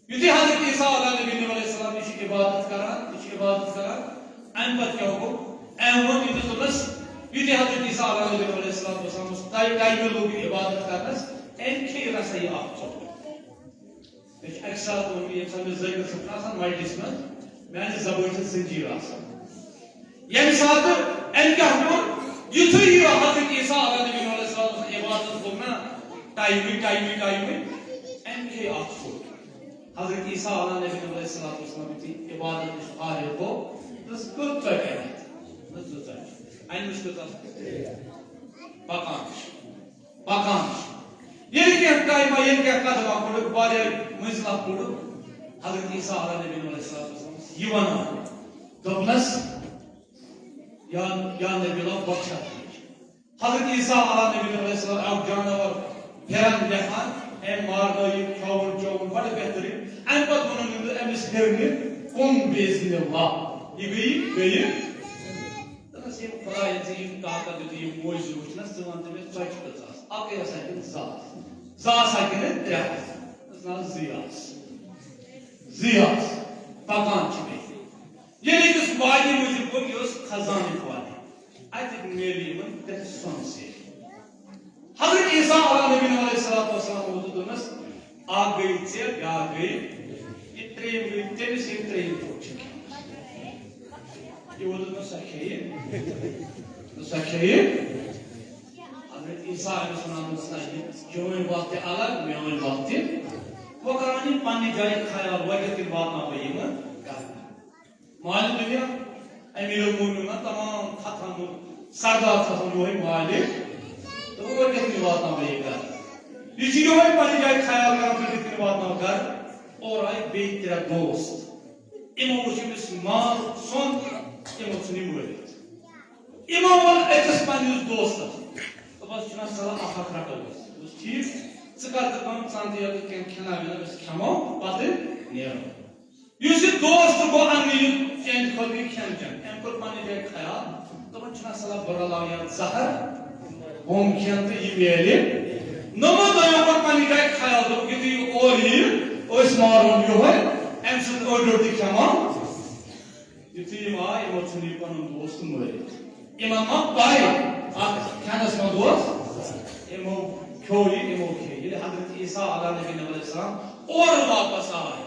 یُتھُے حضرت عیسیٰ علیٰ نبینا علیہ السلام یہِ چھُ عبادت کران، یہِ چھُ عبادت کران، اَمہِ پتہٕ کیٛاہ گوٚو؟ أمۍ ووٚن ییٚمِس، دوٚپنَس، یُتھُے حضرت عیسیٰ علیٰ نبینا علیہ السلام اوس آمُت، تَمہِ ٹایمہٕ لوٚگ یہِ عبادت کرنَس، أمۍ کھیٚیہِ رسا یہِ اَکھ ژوٚٹ۔ مےٚ چھُ اَکہِ ساتہٕ ووٚنمُت، ییٚمہِ ساتہٕ مےٚ زٲوِس چھُ آسان مجلِس منٛز، میٛانہِ زبٲنۍ چھِ زنجیٖر آسان۔ ییٚمہِ ساتہٕ أمۍ کیٛاہ کوٚر، یُتھُے یہِ حضرت عیسیٰ علیٰ نبینا علیہ السلام سٕنٛز عبادت کوٚر نا، ٹایمٕے، ٹایمٕے، ٹایمٕے، أمۍ کھے اَکھ ژوٚٹ۔ حضرت عیسیٰ علیٰ نبینا علیہ السلام یُتھُے عبادت نِش فارغ گوٚو، دوٚپُس، "کٔژ ژۄچہِ اَنِتھ؟" دوٚپُس، "زٕ ژۄچہِ۔" أنِس کۭژاہ؟ پکان چھِ، پکان چھِ۔ ییٚلہِ کینٛہہ ٹایما، ییٚلہِ کینٛہہ قدما کوٚڑُکھ، واریاہ مٔنزلہ کوٚڑُکھ، حضرت عیسیٰ علیٰ نبینا علیہ السلام یہِ وَنان، دوٚپنَس، "یا، یا نبی اللہ، بخشا تُہۍ۔" حضرت عیسیٰ علیٰ نبینا علیہ السلام اکھ جانور پھران لیکھان، أمۍ مارنٲو یہِ، کھیوٚوُن چیوٚوُن، بڑٕ بہتریٖن۔ اَمہِ پتہٕ ووٚنُن أمۍ، أمِس ہیٚرنہِ، "قم باذن اللہ۔" یہِ گٔیہِ، گٔیہِ۔ دوٚپنَس، "ییٚمہِ خدایَن ژےٚ یِم طاقت دیُت، یِم موجزٕ وٕچھنَس، ژٕ وَن تہٕ مےٚ ژۄچہِ کٔژ آسہٕ؟ اَکٕے آسا کِنہٕ زٕ آسہٕ؟ زٕ آسا کِنہٕ ترٛےٚ آسہٕ؟" دوٚپنَس، "نہ، زٕے آسہٕ۔ زٕے آسہٕ۔" پکان چھِ بیٚیہِ۔ ییٚلہِ أمِس وادی مٔنٛزِل گوٚو، یہِ اوس خزانٕچ وادی۔ اَتہِ میلہِ یِمَن ترٛےٚ سۄنہٕ سیرِ۔ حضرت عیسیٰ علیٰ نبینا علیہ الصلوۃ والسلام ووت تہٕ دوٚپنَس، "اَکھ گٔے ژےٚ، بیٛاکھ گٔے، یہِ ترٛیٚیِم گٔے تٔمِس، ییٚمۍ ترٛیٚیِم ژوٚٹ چھِ کھیٚمٕژ۔" یہِ ووت دوٚپنَس، "سۄ کھیٚیہِ، سۄ کھیٚیہِ۔" حضرت عیسیٰ علیہ السلام دوٚپنَس، "نہ، یہِ چٲنۍ وَتھ تہِ الگ، میٛٲنۍ وَتھ تہِ۔ وۄنۍ کَران یِم پنٛنہِ جایہِ خیال، وۄنۍ کِتھ کٔنۍ واتناو بہٕ یِمَن؟" مالِ دُنیا، امیر المومنین، تمام ختم سردار چھُ آسان یِہوٚے مالِ۔ تہٕ اور کِتھ کٔنۍ واتناو بہٕ یہِ گرٕ؟ یہِ چھُ یِہوٚے پننہِ جایہِ خیال کران، بہٕ کِتھ کٔنۍ واتناو گرٕ۔ اور آیہِ بیٚیہِ ترٛےٚ دوست۔ یِمو وُچھ أمِس مال سۄن، یِمو ژھُن یہِ مٲرِتھ۔ یِمو ووٚن أکِس پننِس دوستس، دوٚپُس، "چھُنہ سہل، اکھ اکھ رٹو أسۍ۔" دوٚپُس، "ٹھیٖک، ژٕ کر تہٕ کٲم، ژٕ اَن تہٕ یَتھ کینٛہہ کھٮ۪نہ وٮ۪نہ، أسۍ کھٮ۪مو، پتہٕ نیرو۔" یُس یہِ دوست گوٚو اَننہِ یہِ چانہِ خٲطرٕ یہِ کھٮ۪ن چٮ۪ن، أمۍ کوٚر پننہِ جایہِ خیال، دوٚپُن، "چھُنہ سہل، بہٕ رلاو یتھ زہر، بہٕ کھٮ۪ن تہٕ یہِ میلہِ نوٚمُت۔" دوٚیو کوٚر پننہِ جایہِ خیال، دوٚپُکھ، "یُتھُے یہِ اورٕ یِیہِ، أسۍ مارون یِہوٚے، أمۍ سُنٛد أڑۍ أڑۍ تہِ کھٮ۪مو۔" یُتھُے یِم آے، یِمو ژھُن یہِ پنُن دوست مٲرِتھ۔ یِمن ما پَے، اَتھ کھٮ۪نس منٛز اوس؟ یِمو کھیوٚو یہِ، یِمو کھیٚیہِ۔ ییٚلہِ حضرت عیسیٰ علیٰ نبی علیہ السلام اورٕ واپس آے،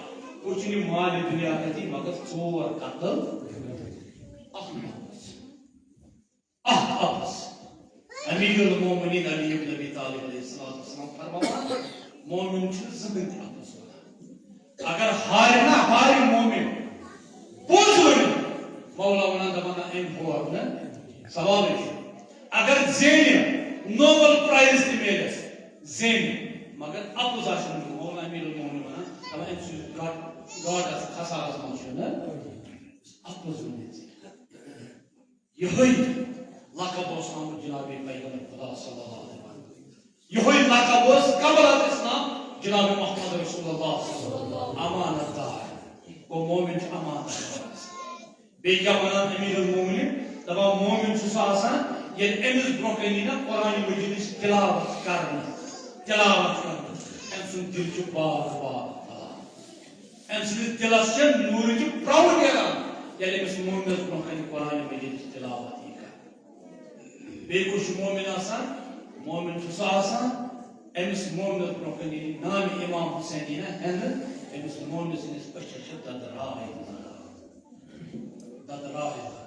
وٕچھُن یہِ مالِ دُنیا کَتہِ، مگر ژور قتل، اکھ نفس۔ اکھ اپُز۔ امیر المومنین علی ابن ابی طالب علیہ الصلوۃ والسلام فرماوان، مومن چھُنہٕ زٕہٕنۍ تہِ اپُز ونان۔ اگر ہارِ نا، ہارِ مومن۔ پوٚز ؤنِو۔ مولا ونان، دپان، نہ، أمۍ ہور نہٕ، سوالٕے چھُنہٕ۔ اگر زینہِ، نوبل پرائز تہِ میلٮ۪س، زینہِ، مگر اپُز آسہِ نہٕ۔ مولا امیر المومنین ونان، دپان، أمۍ سٕنٛز گاڈ-، گاڈس خسارس منٛز چھُنہٕ اپُز ؤنِتھ۔ یِہوٚے لقب اوس آمُت جناب پیغمبر خدا صلی اللہ علیہ وسلم۔ یِہوٚے لقب اوس قبل از اسلام جناب محمد رسول اللہ صلی اللہ علیہ وسلم۔ امانت دار۔ گوٚو مومن چھُ امانت دار آسان۔ بیٚیہِ کیٛاہ ونان امیر المومنین؟ دپان مومن چھُ سُہ آسان ییٚلہِ أمِس برونٛہہ کنہِ یی نا قرآن مجیدٕچ تلاوت کرنہٕ، تلاوت کرنہٕ، أمۍ سُنٛد دِل چھُ پاک پاک پھلان۔ أمۍ سٕنٛدِس دِلس چھےٚ نوٗرٕچ پرٛاو نیران، ییٚلہِ أمِس مومنس برونٛہہ کنہِ قرآن مجیدٕچ تلاوت یی کرنہٕ۔ بیٚیہِ کُس چھُ مومن آسان؟ مومن چھُ سُہ آسان، أمِس مومنس برونٛہہ کنہِ ییٚلہِ نامِ امام حسین یی نہ ہٮ۪نہٕ، أمِس مومنہٕ سٕنٛدِس أچھس چھِ ددراے لگان۔ ددراے لگان۔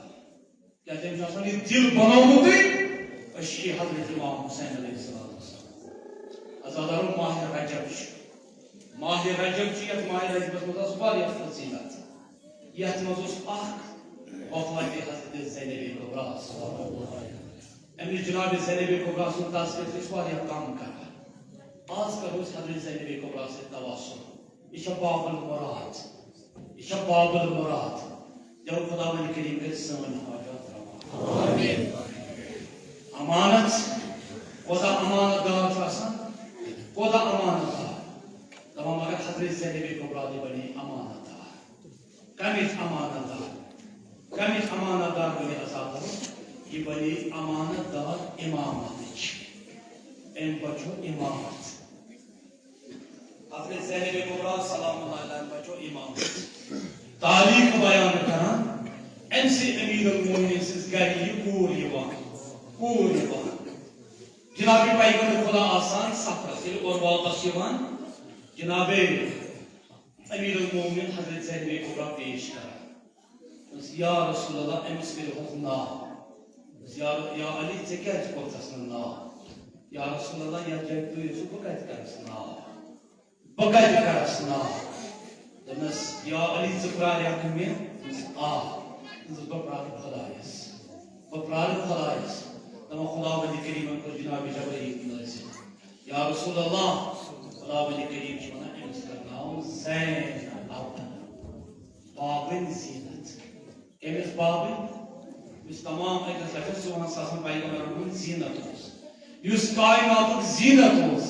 کیٛازِ أمۍ چھُ آسان یہِ دِل بنومُتٕے، أسۍ چھِ حضرت امام حسین علیہ الصلوۃ والسلام۔ عزادارو، ماہِ رجب چھُ۔ ماہِ رجب چھُ، یَتھ ماہِ رجبس منٛز آسہٕ واریاہ فضیلت۔ یَتھ منٛز اوس اکھ وفاتِ حضرت زینب کبریٰ۔ أمِس جناب زینب کبریٰ سُنٛد تذکرٕ چھِ أسۍ واریاہ کم کران۔ آز کرو أسۍ حضرت زینب کبریٰ سۭتۍ تواصل۔ یہِ چھےٚ باب المراد۔ یہِ چھےٚ باب المراد۔ دِیِو خداوند کریم کٔرِتھ سٲنۍ حاجات روا۔ آمین۔ امانت، کوتاہ امانت دار چھُ آسان، کوتاہ امانت دار۔ دپان مگر حضرت زینب کبریٰ تہِ بنے امانت دار۔ کمِچ امانت دار؟ کمِچ امانت دار بنے عزادارو؟ یہِ بنے امانت دار امامتٕچ۔ أمۍ بچو امامت۔ حضرت زینب کبریٰ سلام اللہ علیہا بچو امام۔ تاریخ بیان کران، أمۍ سٕے امیر المومنین سٕنٛز گرِ یہِ کوٗر یِوان، کوٗر یِوان۔ جناب پیغمبر خدا آسان سفرس، ییٚلہِ اورٕ واپس یِوان، جناب امیر المومنین حضرت زینب کبریٰ پیش کران۔ دوٚپمَس، "یا رسول اللہ، أمِس کٔرِو حظ ناو۔" دوٚپمَس، "یا، یا علی، ژےٚ کیٛازِ کوٚرتھَس نہٕ ناو؟" "یا رسول اللہ، یَتھ جایہِ تُہۍ ٲسِو، بہٕ کَتہِ کَرَس ناو؟ بہٕ کَتہِ کَرَس ناو؟" دوٚپمَس، "یا علی، ژٕ پرٛارکھ مےٚ؟" دوٚپمَس، "آ۔" دوٚپمَس، "بہٕ پرٛارٕ خۄدایَس۔ بہٕ پرٛارٕ خۄدایَس۔" دَپان، خۄداوندِ کریٖمَن کوٚر جناب جبرائیل نٲزِل۔ یا رسول اللہ، خۄداوندِ کریم چھُ وَنان، أمِس کرناو زینب۔ بابٕنۍ زیٖنت۔ کٔمِس بابٕنۍ؟ یُس تمام أکِس لَچھَس ژُوُہَن ساسَن پیغمبرَن ہُنٛد زیٖنت اوس، یُس کائناتُک زیٖنت اوس،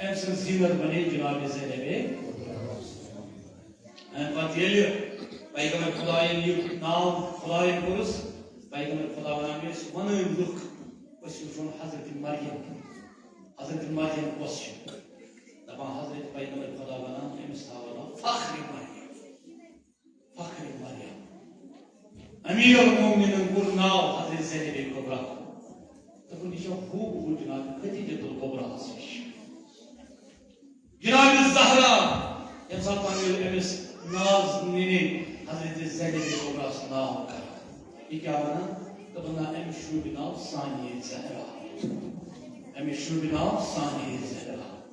أمۍ سٕنٛز زیٖنت بنے جناب زینب۔ اَمہِ پتہٕ ییٚلہِ پیغمبر خۄدایَن یہِ ناو خۄدایَن کوٚرُس، پیغمبر خۄدا وَنان، مےٚ ٲسۍ وَنٲنۍ لُکھ، أسۍ وٕچھون حضرت مریم۔ حضرت مریم کۄس چھِ؟ دَپان حضرت پیغمبر خدا وَنان، أمِس تھاوو ناو فخر مریم۔ فخر مریم۔ امیر المومنین کوٚر ناو حضرت زینب کبریٰ۔ دوٚپُن، یہِ چھےٚ ہو بہ ہو جناب خدیجۃ الکبریٰ ہَس ہِش۔ جناب زہرا، ییٚمہِ ساتہٕ پانہٕ ؤنۍ أمِس ناز نِنہِ حضرت زینب کبریٰ ہَس ناو کران۔ یہِ کیٛاہ وَنان؟ دوٚپُن، نہ، أمِس شوٗبہِ ناو ثانیہ زہرا۔ أمِس شوٗبہِ ناو ثانیہ زہرا۔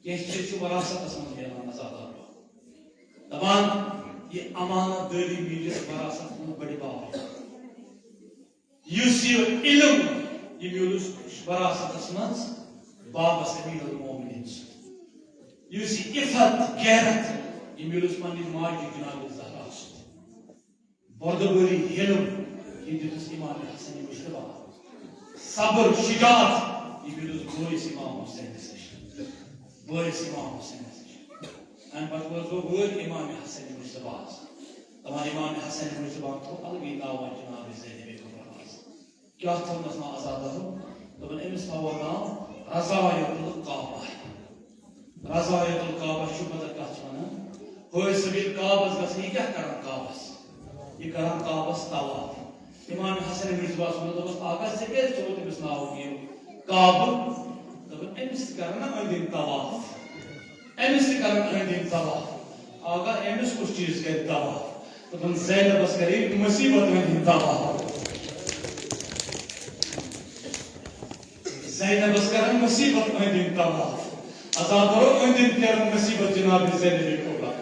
کینٛہہ چیٖز چھِ وراثتس منٛز میلان عزادارو۔ دَپان، یہِ امانت دٲری میٖلِس وراثت منٛز بٔڑِ بارٕ۔ یُس یہِ علم، یہِ میوٗلُس وراثتس منٛز بابس امیر المومنین سۭتۍ۔ یُس یہِ عفت، غیرت، یہِ میوٗلُس پننہِ ماجہِ جناب زہرا سۭتۍ۔ بردبٲری، حلم، یہِ دیُتُس امام حسن مجتبیٰ۔ صبر، شجاعت، یہِ دیُتُس بٲیِس امام حسینس نِش۔ بٲیِس امام حسینس نِش۔ امہِ پتہٕ ووت بہٕ وٲرۍ امام حسن مجتبیٰ ہس۔ دپان امام حسن مجتبیٰ تھوٚو الگٕے ناو جناب زینب کبریٰ ہس۔ کیٛاہ تھوٚونس ناو عزادارو؟ دوٚپُن أمِس تھاوو ناو رضاعت الکعبہ۔ رضاعت الکعبہ چھُ پتہ کتھ چھِ ونان؟ حٲج صٲب ییٚلہِ کعبس گژھان، یہِ کیٛاہ کران کعبس؟ یہِ کران کعبس طواف۔ امام حسن مجتبیٰ صٲبن دوٚپُس، "آقا، ژےٚ کیٛازِ چھُتھ أمِس ناو یہِ کعبہٕ؟" دوٚپُن، "أمِس تہِ کران نا أنٛدۍ أنٛدۍ طواف، أمِس تہِ کران أنٛدۍ أنٛدۍ طواف۔ آقا، أمِس کُس چیٖز کرِ طواف؟" دوٚپُن، "زینبس کرے مصیبت أنٛدۍ أنٛدۍ طواف۔" زینبس کران مصیبت أنٛدۍ أنٛدۍ طواف۔ عزادارو أنٛدۍ أنٛدۍ پھیران مصیبت جناب زینب کبریٰ۔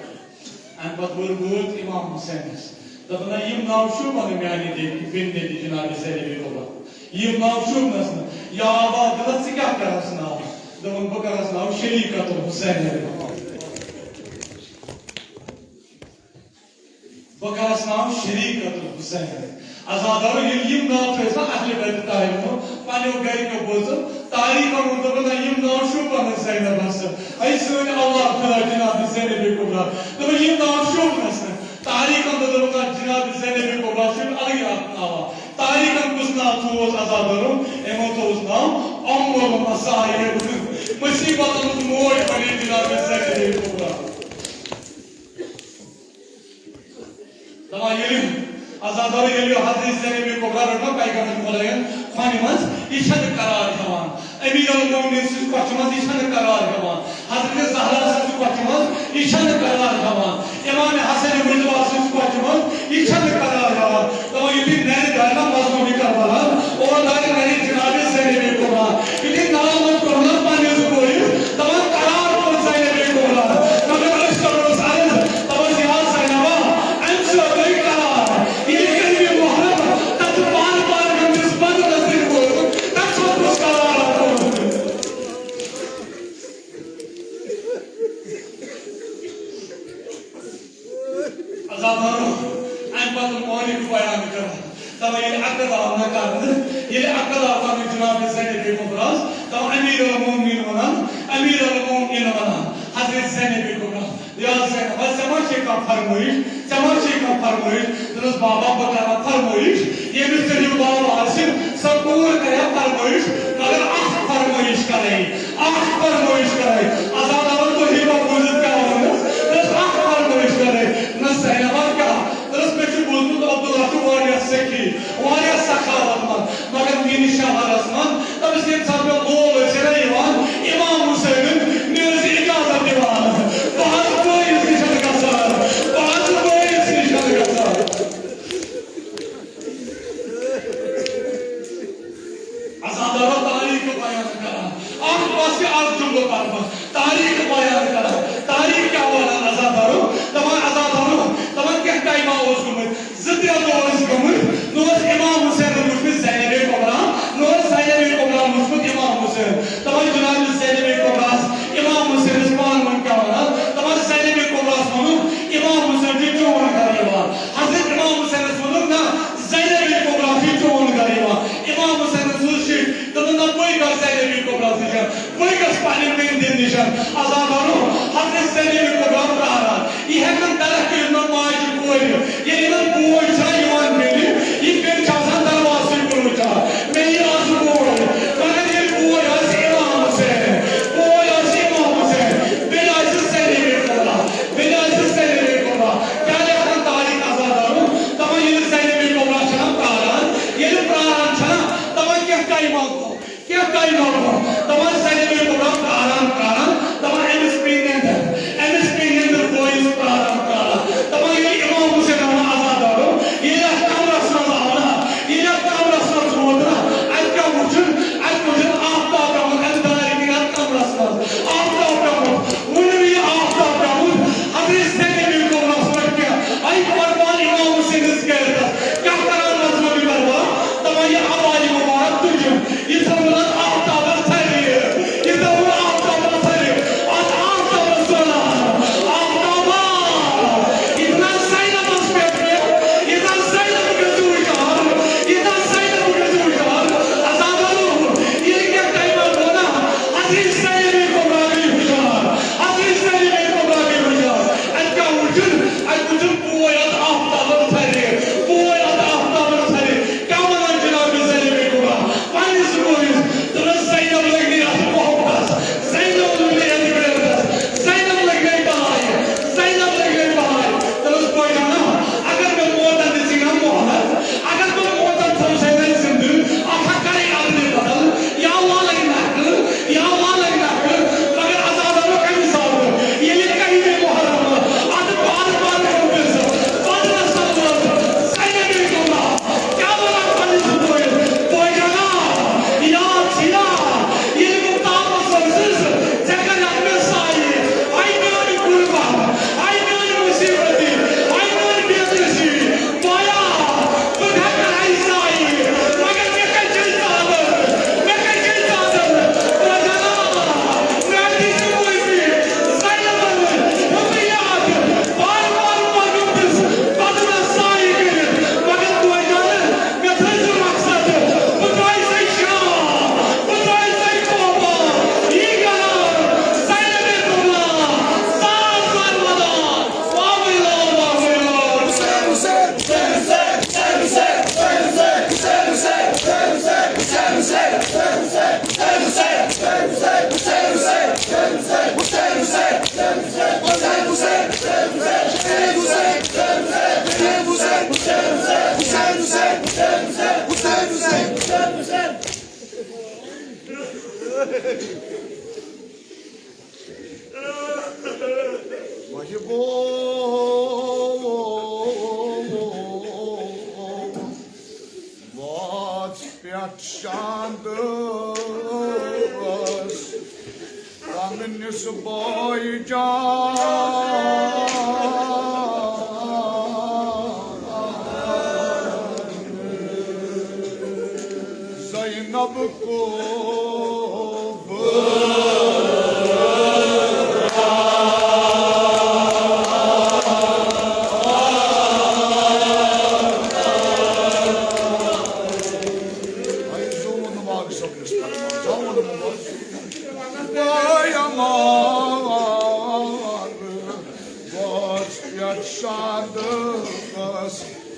امہِ پتہٕ ووت بٲتھ امام حسینس۔ دوٚپُن، "نہ، یِم ناو شوٗبن نہٕ میانہِ بیٚنہِ، بیٚنہِ جناب زینب کبریٰ۔ یِم ناو شوٗبنس نہٕ۔ یا ابا عبداللہ، ژٕ کیٛاہ کرس ناو؟" دوٚپُن، "بہٕ کرس ناو شریکت الحسین۔" بہٕ کرس ناو شریکت الحسین۔ عزادارو، ییٚلہِ یِم ناو چھِ ٲسۍ نا اہلِ بیت طاہرینو پننیو گرِکیو بٲژو، تاریخن ووٚن، دوٚپُن، "نہ، یِم ناو شوٗبن نہٕ زینبس۔" اے سٲنۍ اولاد خدا جناب زینب کبریٰ۔ دوٚپُن، "یِم ناو شوٗبنس نہٕ۔" تاریخن دوٚپ، دوٚپُن، "نہ، جناب زینب کبریٰ چھُ الگٕے اکھ ناو۔ تاریخن کُس ناو تھووُس عزادارو؟" یِمو تھووُس ناو ام المصائب۔ مصیبتن ہُنٛد موج بنے جناب زینب کبریٰ۔ دپان ییٚلہِ عزادارو، ییٚلہِ حضرت زینب کبریٰ رٔٹ نا پیغمبر خدایَن کھۄنہِ منٛز، یہِ چھَنہٕ قرار ہٮ۪وان۔ امیر المومنین سٕنٛز کۄچھِ منٛز، یہِ چھَنہٕ قرار ہٮ۪وان۔ حضرت زہرا سٕنٛز کۄچھِ منٛز، یہِ چھَنہٕ قرار ہٮ۪وان۔ امام حسن مجتبیٰ سٕنٛز کۄچھِ منٛز، یہِ چھَنہٕ قرار ہٮ۪وان۔ دپان یُتھُے نرِ درِ نا مظلومِ کربلا، اور درِ نرِ جناب زینب کبریٰ۔ یُتھُے ناو منٛز کوٚر نا پننِس بٲیِس، دپان قرار کوٚر زینب کبریٰ۔ مگر أسۍ کرو عرض، دپان یا زینبا، امہِ سۭتۍ گٔے قرار۔ ییٚلہِ کٔرِو محرم، تتھ چھُ پانہٕ پانہٕ گٔمتِس بدنس سۭتۍ ووتمُت، تتھ چھُ اوسمُت قرار کوٚرمُت۔ عزادارو، امہِ پتہٕ مٲلِک بیان کران۔ دپان ییٚلہِ عقد آو نہ کرنہٕ، ییٚلہِ عقد آو کرنہٕ جناب زینب کبریٰ ہس، دپان امیر المومنین ونان، امیر المومنین ونان، حضرت زینب کبریٰ، یا زینب، ژےٚ ما چھے کانٛہہ فرمٲیش؟ ژےٚ ما چھے کانٛہہ فرمٲیش؟ دوٚپنس، بابا، بہٕ کرا فرمٲیش، ییٚمِس ژےٚ ہیوٗ بابا آسہِ، سۄ کوٗر کرِ فرمٲیش، مگر اکھ فرمٲیش کرے، اکھ فرمٲیش کرے۔ عزادارو، تُہی ما بوٗزِتھ کیٛاہ ووٚنُس؟ دوٚپنس، اکھ فرمٲیش کرے۔ دوٚپنس، زینبا، کیٛاہ؟ دوٚپنس، مےٚ چھُ بوٗزمُت عبداللہ چھُ واریاہ سخی، واریاہ سخاوت منٛد، مگر میٲنِس شوہرس منٛز، تٔمِس ییٚمہِ ساتہٕ مےٚ لول ٲسۍ نہ یِوان، امام حسینن مےٚ ٲسۍ اجازت دِوان۔ بہٕ حظ بٲیِس نِش گژھان، بہٕ حظ بٲیِس نِش گژھان۔ عزادارو، تاریخ بیان کران، اکھ بس یہِ اکھ جملہٕ پرٕ بہٕ۔ تاریخ بیان کران، تاریخ کیٛاہ ونان عزادارو؟ دپان عزادارو، دپان کینٛہہ ٹایما اوس گوٚمُت، زٕ ترٛےٚ دۄہ ٲسۍ گٔمٕتۍ، نہ اوس امام حسینن وٕچھمٕژ زینب کبریٰ، نہ اوس زینب کبریٰ وٕچھمُت امام حسین۔ دپان جناب زینب کبریٰ ہس امام حسینس پانہٕ ؤنۍ کیٛاہ ونان؟ دپان زینب کبریٰ ہس ووٚنُکھ، امام حسین چھُ چون گرٕ یِوان۔ حضرت امام حسینس ووٚنُکھ، نہ، زینب کبریٰ چھِ چون گرٕ یِوان۔ امام حسینن سوٗز شِٹھ، دوٚپُن، نہ، بٕے گژھٕ زینب کبریٰ ہس نِش، بٕے گژھٕ پننہِ بیٚنہِ دِنہِ نِش۔ عزادارو، حضرت زینب کبریٰ پراران، یہِ ہٮ۪کن درکھ کٔرِتھ نہ ماجہِ کورِ، ییٚلہِ یِمن بوے چھا یِوان بیٚنہِ، یہِ بیٚنہِ چھِ آسان دروازسٕے کُن وٕچھان، مےٚ یی آز بوے۔ مگر ییٚلہِ بوے آسہِ امام حسین، بوے آسہِ امام حسین، بیٚنہِ آسہِ زینب کبریٰ، بیٚنہِ آسہِ زینب کبریٰ۔ کیٛاہ لیکھان تاریخ عزادارو؟ دپان ییٚلہِ زینب کبریٰ چھَنا پراران، ییٚلہِ پراران چھَنا، دپان کینٛہہ ٹایما گوٚو، کینٛہہ ٹایما گوٚو۔ دپان زینب کبریٰ پراران پراران، دپان أمِس پیٚیہِ نیٚنٛدٕر، أمِس پیٚیہِ نیٚنٛدٕر بٲیِس پراران پراران۔ دپان ییٚلہِ امام حسین آو نا عزادارو، ییٚلہِ اتھ کمرس منٛز آو نا، ییٚلہِ اتھ کمرس منٛز ووت نا، اتہِ کیٛاہ وُچھُن؟ اتہِ وُچھُن آفتاب پیوٚمُت امہِ دارِ کِنۍ اتھ کمرس منٛز۔ آفتاب پیوٚمُت۔ وُنہِ یہِ آفتاب پیوٚمُت، حضرت زینب کبریٰ ہس پٮ۪ٹھ کینٛہہ، وۄتھ پٮ۪ٹھ شاندس، پننِس بٲے جان۔ زینب کو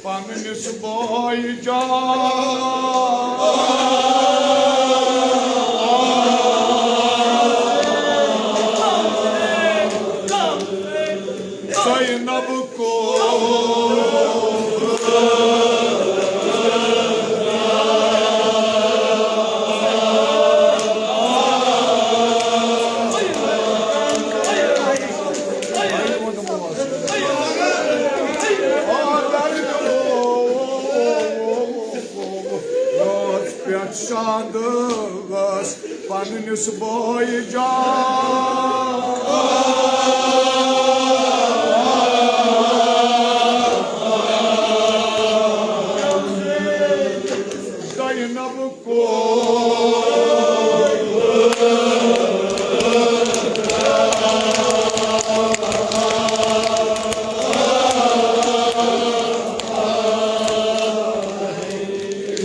پننِس بٲے جان۔ زینب کو پٮ۪ٹھ شاد ٲس پننِس بٲے جان۔ زینب کو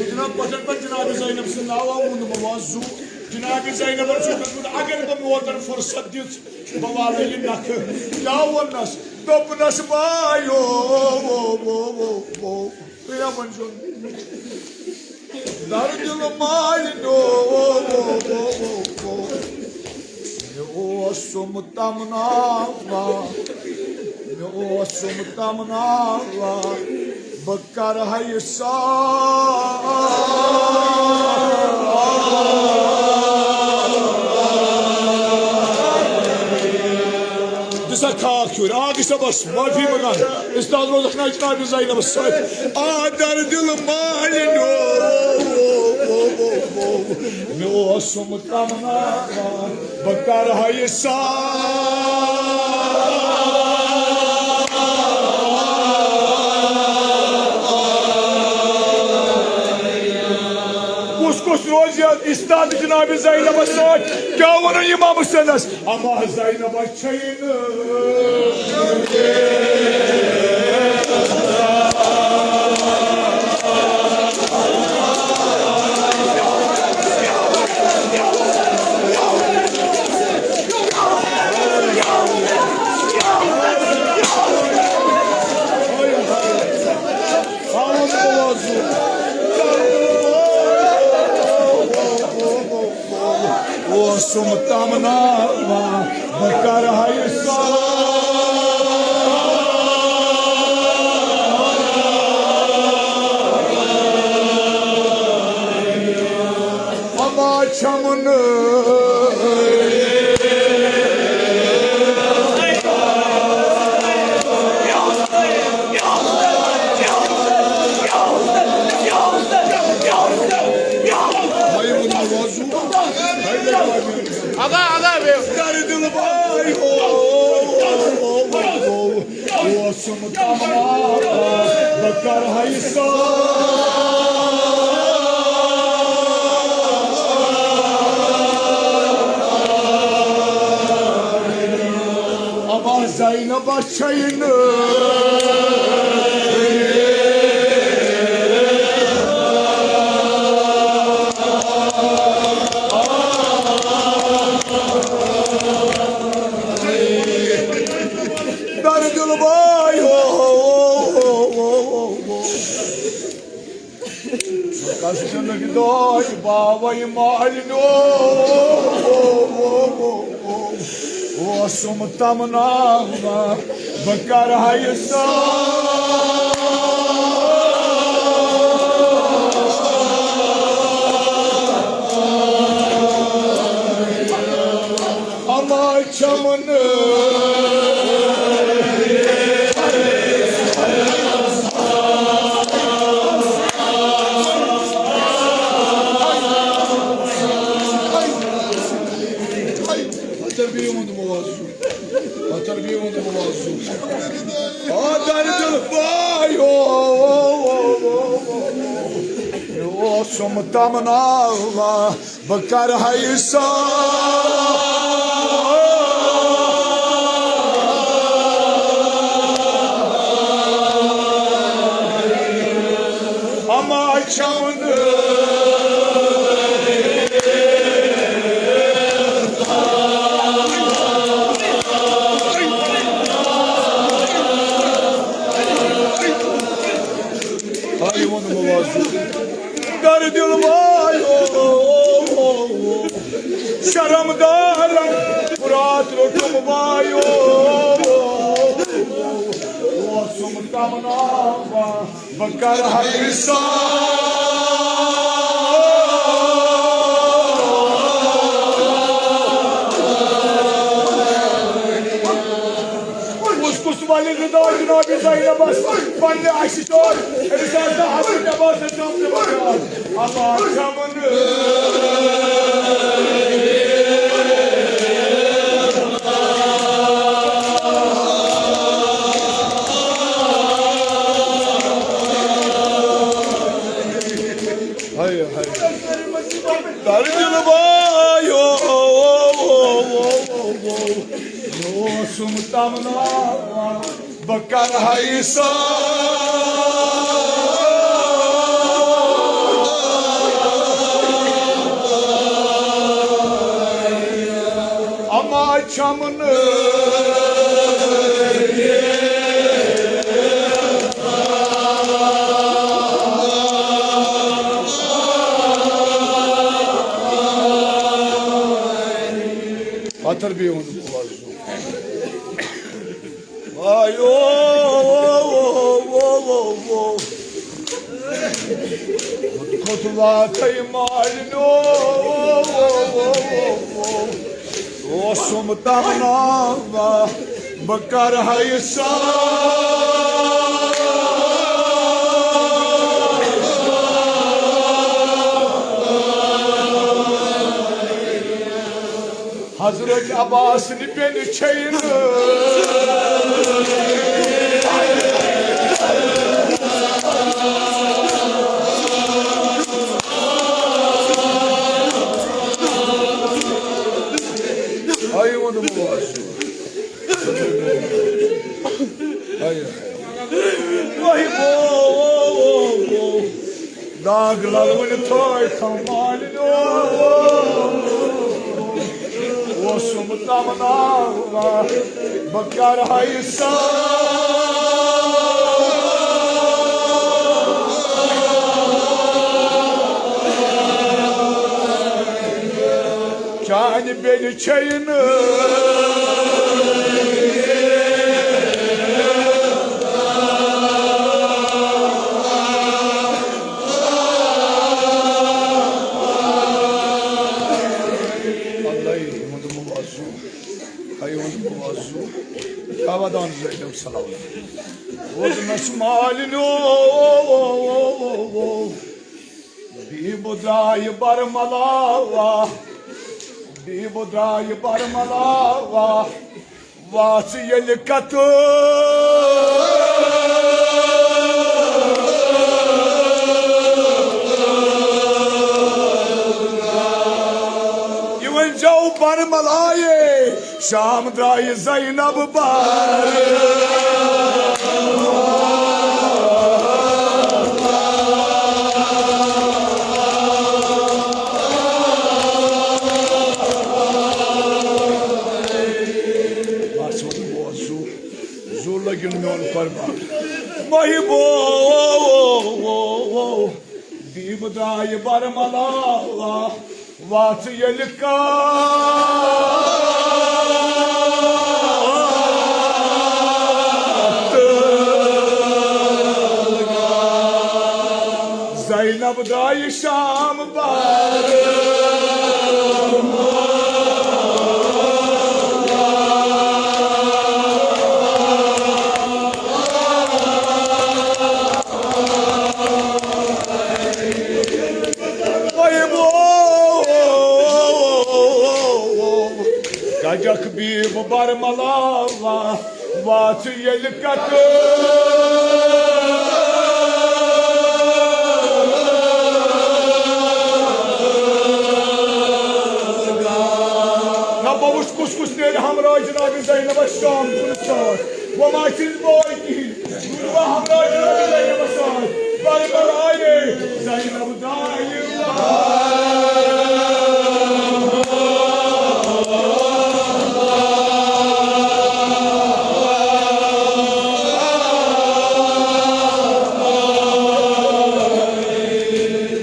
جناب، پتہٕ پتہٕ جناب زینب سُنٛد ناو آو ووٚنمُت، وۄنۍ زُو جناب زینبن چھُ دیُتمُت، اگر بہٕ موتر فرصت دِژ، بہٕ والہٕ یہِ نکھٕ۔ کیٛاہ ووٚننس؟ دوٚپنس، بایو، تُہۍ ہا ؤنۍزیو، در دِل مالِنیو، مےٚ اوسُم تمناوان، مےٚ اوسُم تمناوان، بہٕ کرٕ ہا یہِ سا۔ دِ سا خاک ہیوٚر، آ، دِ سا بس، معٲفی منٛگان۔ استاد روزکھ نہ جناب زینبس سۭتۍ۔ آ، در دِل مالِنیو، مےٚ اوسُم تمناوان، بہٕ کرٕ ہا یہِ سا۔ کُس کُس روزِ استاد جناب زینبس سۭتۍ؟ کیٛاہ وَنو امام حسینس؟ اما زینب چھے نہٕ۔ اوسُم تمناوان، بہٕ کرٕ ہا یہِ سا۔ اما چھَم نہٕ۔ ادا، ادا، بیٚیہِ۔ کر دِل بٲے ہو، اوسُم تمنا، بہٕ کرٕ ہا یہِ سا۔ اما زینب چھَے نہٕ۔ در دِل بٲے ہو۔ کس جنگ داے باوے مالنو۔ اوسم تمنا بہٕ کرٕ ہا یہِ سا۔ سُم تمنا بہٕ کرٕ ہا یہِ سان۔ اما چھَم نہٕ آ، یہِ ووٚن مُلازِم۔ در دِل وایو، شرم دارم، فرات روٚٹُم وایو۔ اوسُم تمنا بہٕ کرٕ ہا یہِ سان۔ کُس کُس ولِ رضا جناب زینبس پننہِ اَسہِ چور؟ أمِس آسہِ نہٕ حضرت عباس اسلام تہِ بچان۔ اما چھَم نہٕ۔ ہاے، ہاے۔ در دِل وایو، اوسُم تمنا بہٕ کرٕ ہا یہِ سان۔ اما چھَم نہٕ۔ پتھر بیٚیہِ ووٚنُم آواز۔ آیو، کھوٚت واتَے مالِنیو۔ اوسُم تمنا بہٕ کرٕ ہا یہِ سان۔ حضرت عباس نہِ بیٚنہِ چھے نہٕ۔ آیہِ ووٚنُم آواز۔ آیہِ۔ وۄنۍ گوٚو۔ داغ للوٕنۍ تھٲے تھاو مالِنیو۔ اوسُم تمنا بہٕ کرٕ ہا یہِ سان۔ چانہِ بیٚنہِ چھے نہٕ۔ اللہ ہُنٛد موضوع، ہے ہُنٛد موضوع۔ آبادان زینب سلام۔ ووٚنمَس مالِنیو، بیٖبہٕ درٛایہِ برملا، بیٖبہٕ درٛایہِ برملا۔ واژٕ ییٚلہِ کتہٕ۔ یہِ ؤنۍ زیو برملایے، شام درٛایہِ زینب بر۔ بس وۄنۍ بوز زُو، زُو لٔگِن میون قۄربان۔ ماہی بو، بیٖبہٕ درٛایہِ برملا، واژٕ ییٚلہِ کتہٕ۔ زینب درٛایہِ شام۔ کجکھ بیٖبہٕ برملا، واژٕ ییٚلہِ کتہٕ۔ زینبس شام کُن ساتھ۔ وۄنۍ ما چھُس بوے کِہیٖنۍ۔ وۄنۍ ما ہمراہ چھُس زینبس ساتھ۔ بر بر آیے زینب دایہِ۔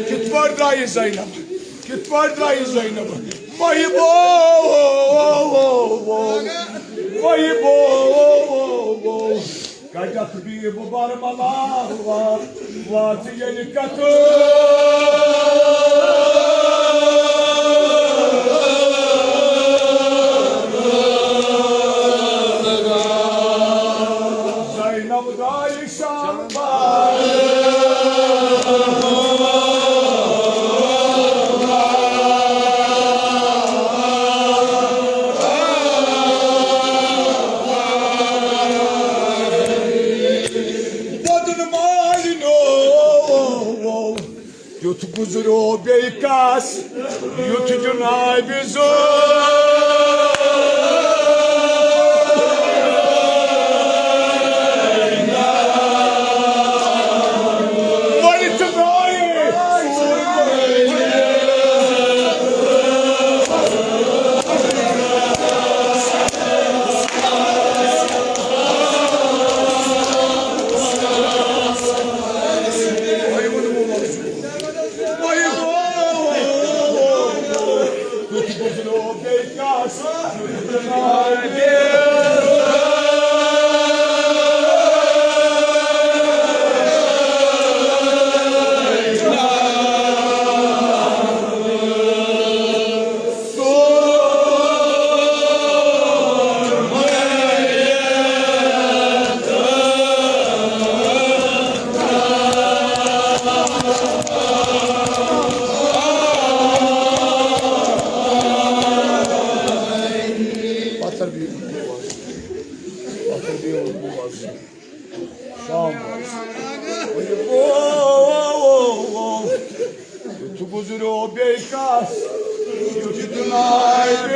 کِتھ پٲٹھۍ درٛایہِ زینب؟ کِتھ پٲٹھۍ درٛایہِ زینب؟ مہِبو، مہِبو، کَتٮ۪تھ بیٖہہ بہٕ برملا، وا-، واژٕ ییٚلہِ کَتھٕ۔ زینب درٛایہِ شام وۄدُن مالِنو، یُتھ گُزریو بیٚیہِ کَس، یُتھ جنابِ زو۔ پتھر بِہِو، پتھر بِہِو، شام۔ یُتھ گُزریو بیٚیہِ کَس، یُتھ جنابِ۔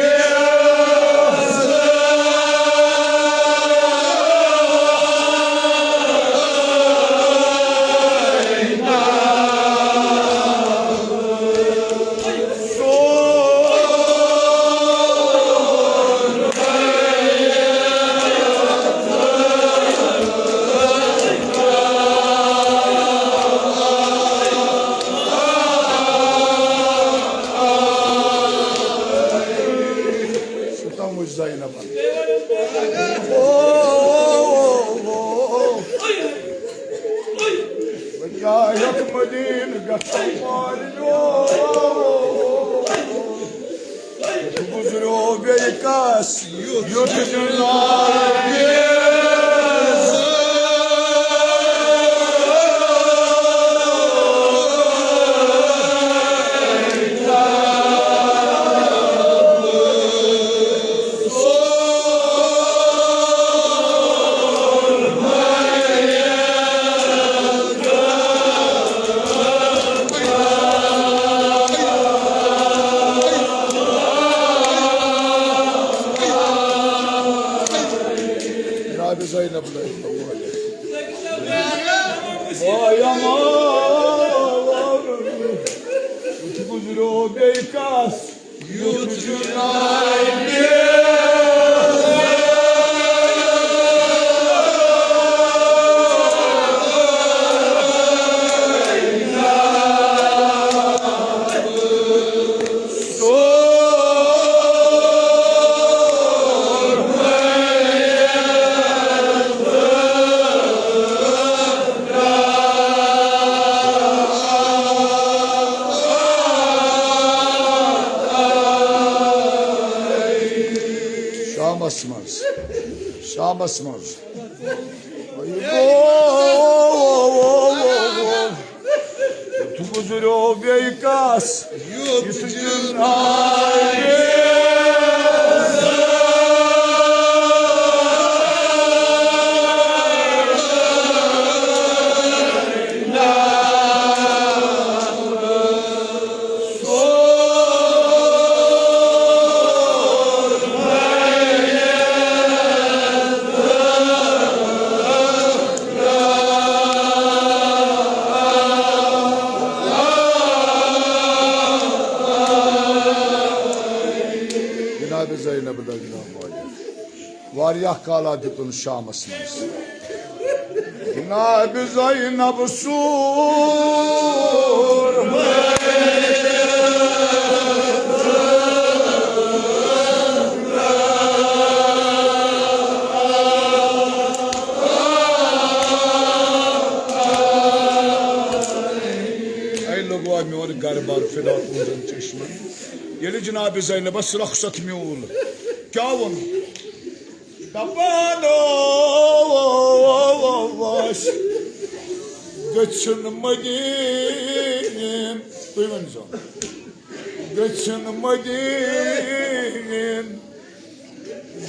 سُہ تام وٕچھ زینبن۔ او، او، او، او۔ وۄنۍ کیٛاہ ہٮ۪کھ مدیٖنہٕ گژھن مالِنو؟ یُتھ گُزریو بیٚیہِ کَس، یُتھ جنابِ۔ جناب زینب لٲگۍ تو وٲلِتھ۔ واے امان، یُتھ گُزریو بیٚیہِ کَس، یُتھ جنابِ۔ شامس منٛز، شامس منٛز۔ یُتھ گُزریو بیٚیہِ کَس، یُتھ جنابِ۔ واریاہ کالا دیُتُن شامس منٛز۔ جناب زینب سوٗر۔ اے لوگو، میون گرٕ بار فدا تُہنٛزن چشمن۔ ییٚلہِ جناب زینبس رۄخصت میوٗل، کیٛاہ ووٚن؟ دپان اوس، گٔژھِن مدیٖنہٕ، تُہۍ ؤنۍزیو، گٔژھِن مدیٖنہٕ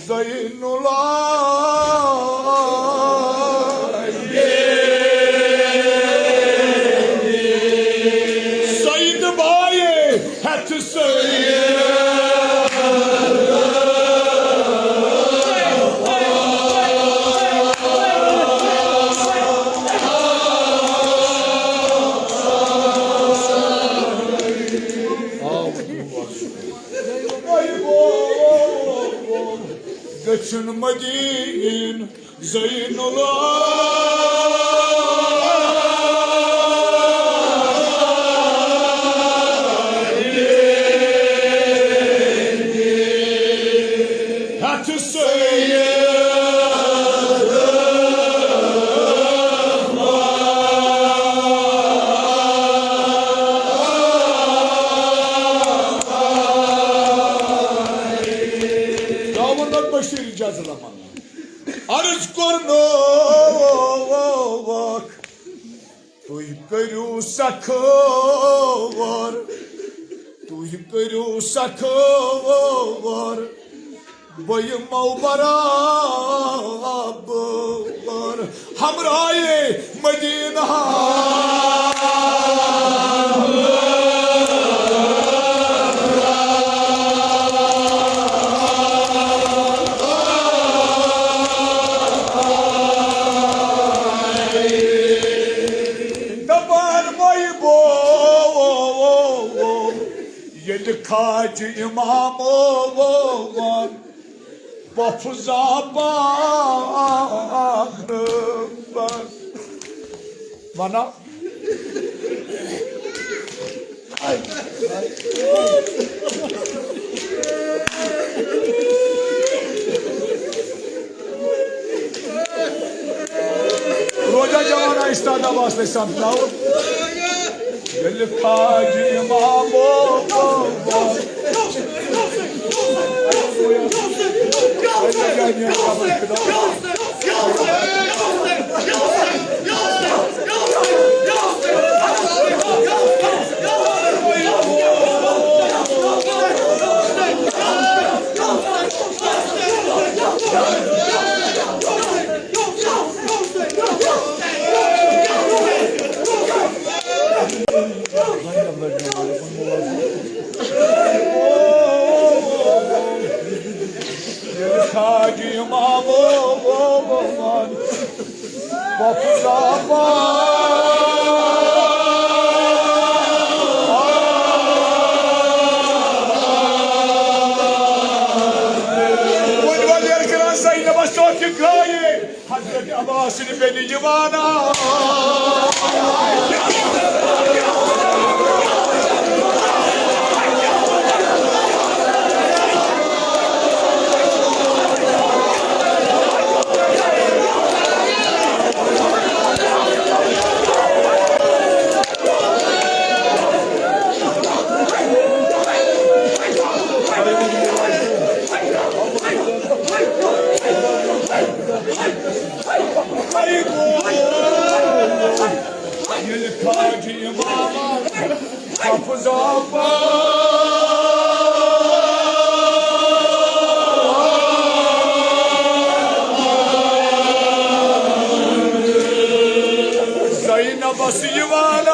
زین اللہ۔ سعید بھائی، ہتھ سعید۔ گژھن مدین زین اللہ۔ ہتھ سید۔ داوند بشیر اجاز الرحمان۔ عرض کرنوک، تُہۍ کٔرِو سخاوار، تُہۍ کٔرِو سخاوار، بہٕ یِمو برابر۔ ہمراہ مدینہ۔ دپان مے بو، ییٚلہِ کھاجہِ امام ووٚن، پۄپھٕ زاپان بس۔ وَنہ۔ روزہ جوان آہستہ دباس لے سمجھاؤ۔ ییٚلہِ کھاجہِ امام ووٚن۔ حضرت عباس بن یوانا۔ ییٚلہِ کھاجہِ امامن صف زاپان۔ زینبس یِوان۔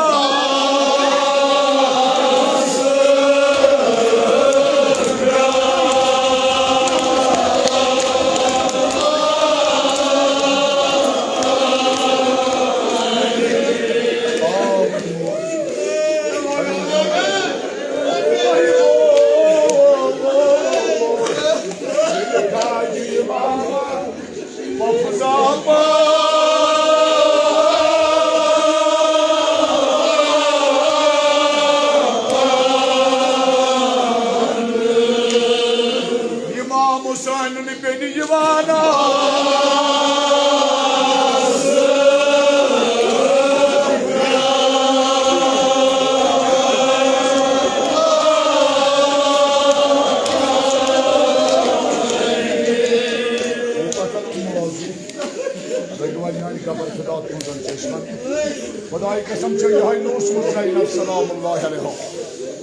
قسم چھُ یِہوٚے نوٗر صٲب زینب سلام اللہ علیہا۔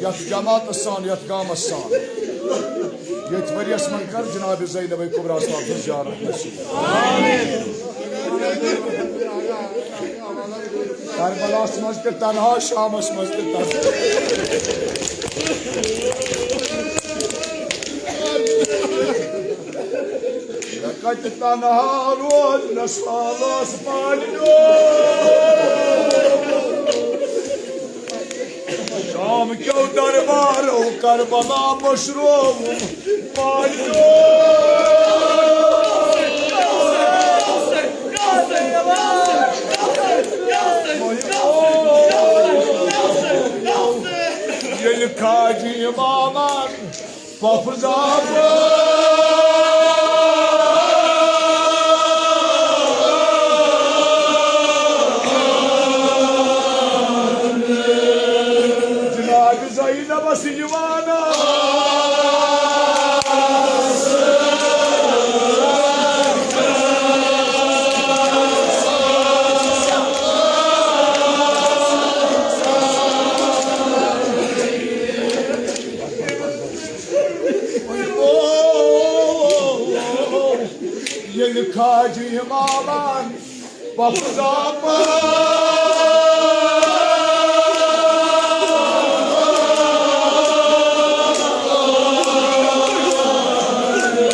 یَتھ جماعتس سان، یَتھ گامس سان، ییٚتھۍ ؤریَس منٛز کر جناب زینب کبریٰ صاحب سٕنٛز زیارت نصیب۔ کربلاہس منٛز تہِ تنہا، شامس منٛز تہِ تنہا۔ مےٚ کتہِ تنہا روزنس حالس پالنو۔ شام کیو دربارو کربلا مشروم پالنو۔ ییٚلہِ کھاجہِ امامن پۄپھٕ زامہٕ۔ جناب زینبس یِوان۔ ییٚلہِ کھاجہِ امامن پۄپھٕ زامہٕ۔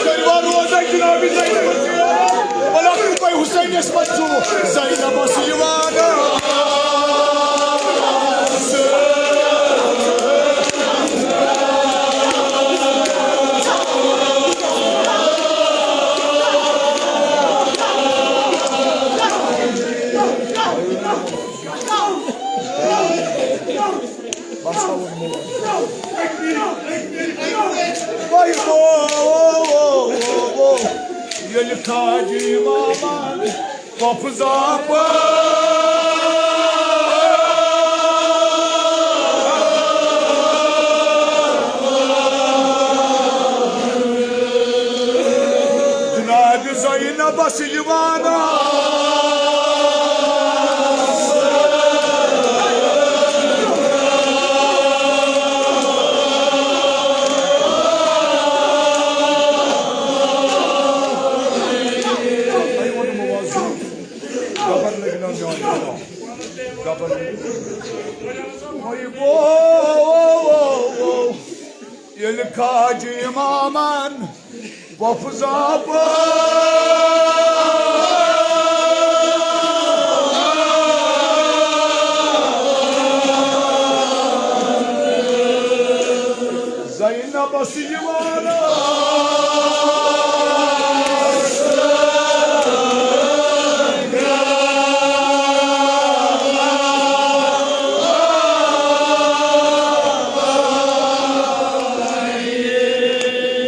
کٔرِوا روزہ جناب زینبس؟ ولا تُہۍ حسینس منٛز چھُو زینبس یِوان۔ وۄنۍ گوٚو، ییٚلہِ کھاجہِ امامن پۄپھٕ زامہٕ۔ جناب زینبس یِوان۔ گبر لٔگۍ نا میون خۄدا۔ گبر لٔگۍ۔ وۄنۍ گوٚو، ییٚلہِ کھاجہِ امامن پۄپھٕ زامہٕ۔ زینبس یِوان۔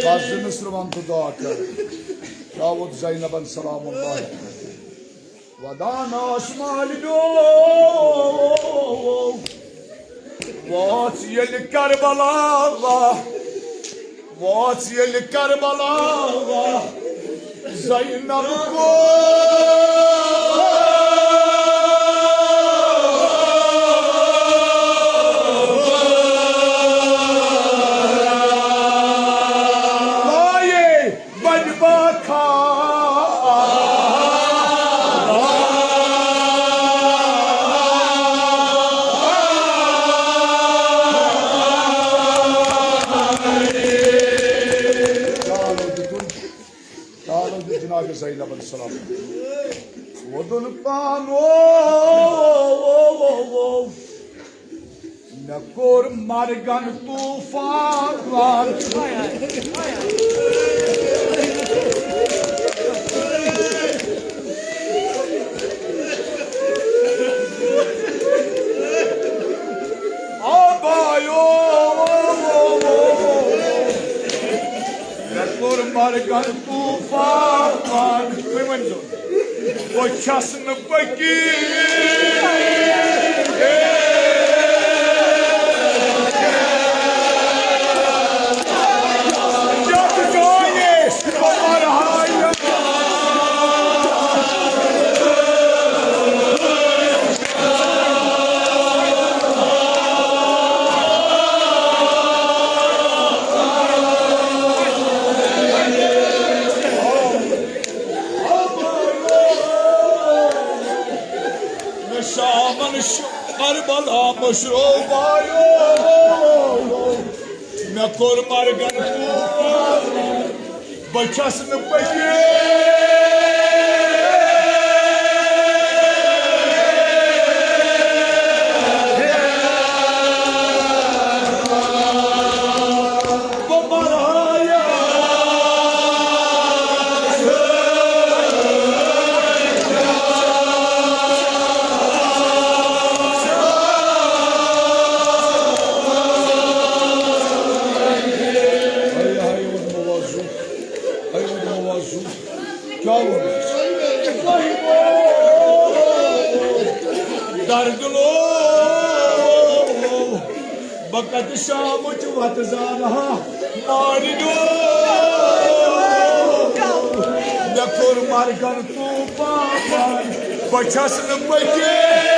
بس زٕ مِصرٕ وَن تہٕ دُعا کر۔ کیٛاہ ووت زینبن سلام اللہ علیہا؟ ودان آسمان ڈوو۔ واژ ییٚلہِ کربلا، واژ ییٚلہِ کربلا، زینب کو۔ لایے بنہِ باکھا۔ چالو دیُتُن، چالو دیُت جناب زینب السلام۔ وودُن پانو۔ مےٚ کوٚر مرگن طوفان۔ آ بایو، مےٚ کوٚر مرگن طوفان۔ تُہۍ ؤنۍزیو۔ بہٕ چھَس نہٕ فقیٖر۔ یَتھ جایہِ عمر ہایہِ۔ بلا مشرو وایو، مےٚ کوٚر مرگن طوفان، بہٕ چھَس نہٕ پٔکِتھ۔ کیٛاہ ووٚنُس؟ درد لو، بہٕ کتہِ شامٕچ وتھ زانہٕ ہا، مارِ دیو۔ مےٚ کوٚر مرگن طوفان، بہٕ چھَس نہٕ پٔکِتھ۔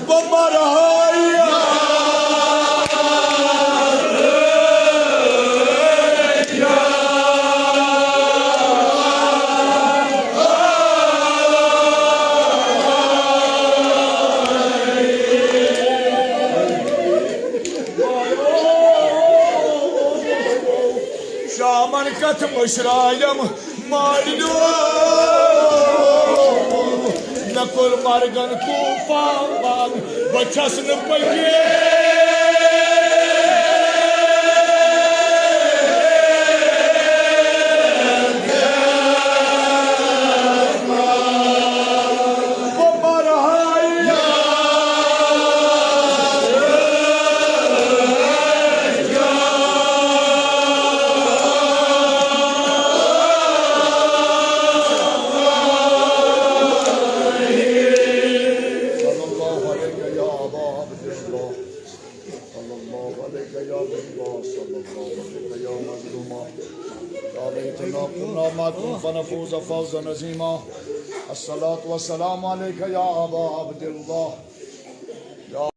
بہٕ مرٕ ہا۔ شامن کتھ مشرایم مارنو، مےٚ کوٚر مرگن طوفان، بہٕ چھَس نہٕ پٔکِتھ۔ بہٕ مرٕ ہا۔ صلی اللہ علیک یا ابا عبداللہ، صلی اللہ علیک یا عبداللہ، صلی اللہ علیک یا مظلومہ۔ یا لیتنا کنا معکم فنفوز فوزا عظیما۔ الصلاة والسلام علیک یا ابا عبداللہ۔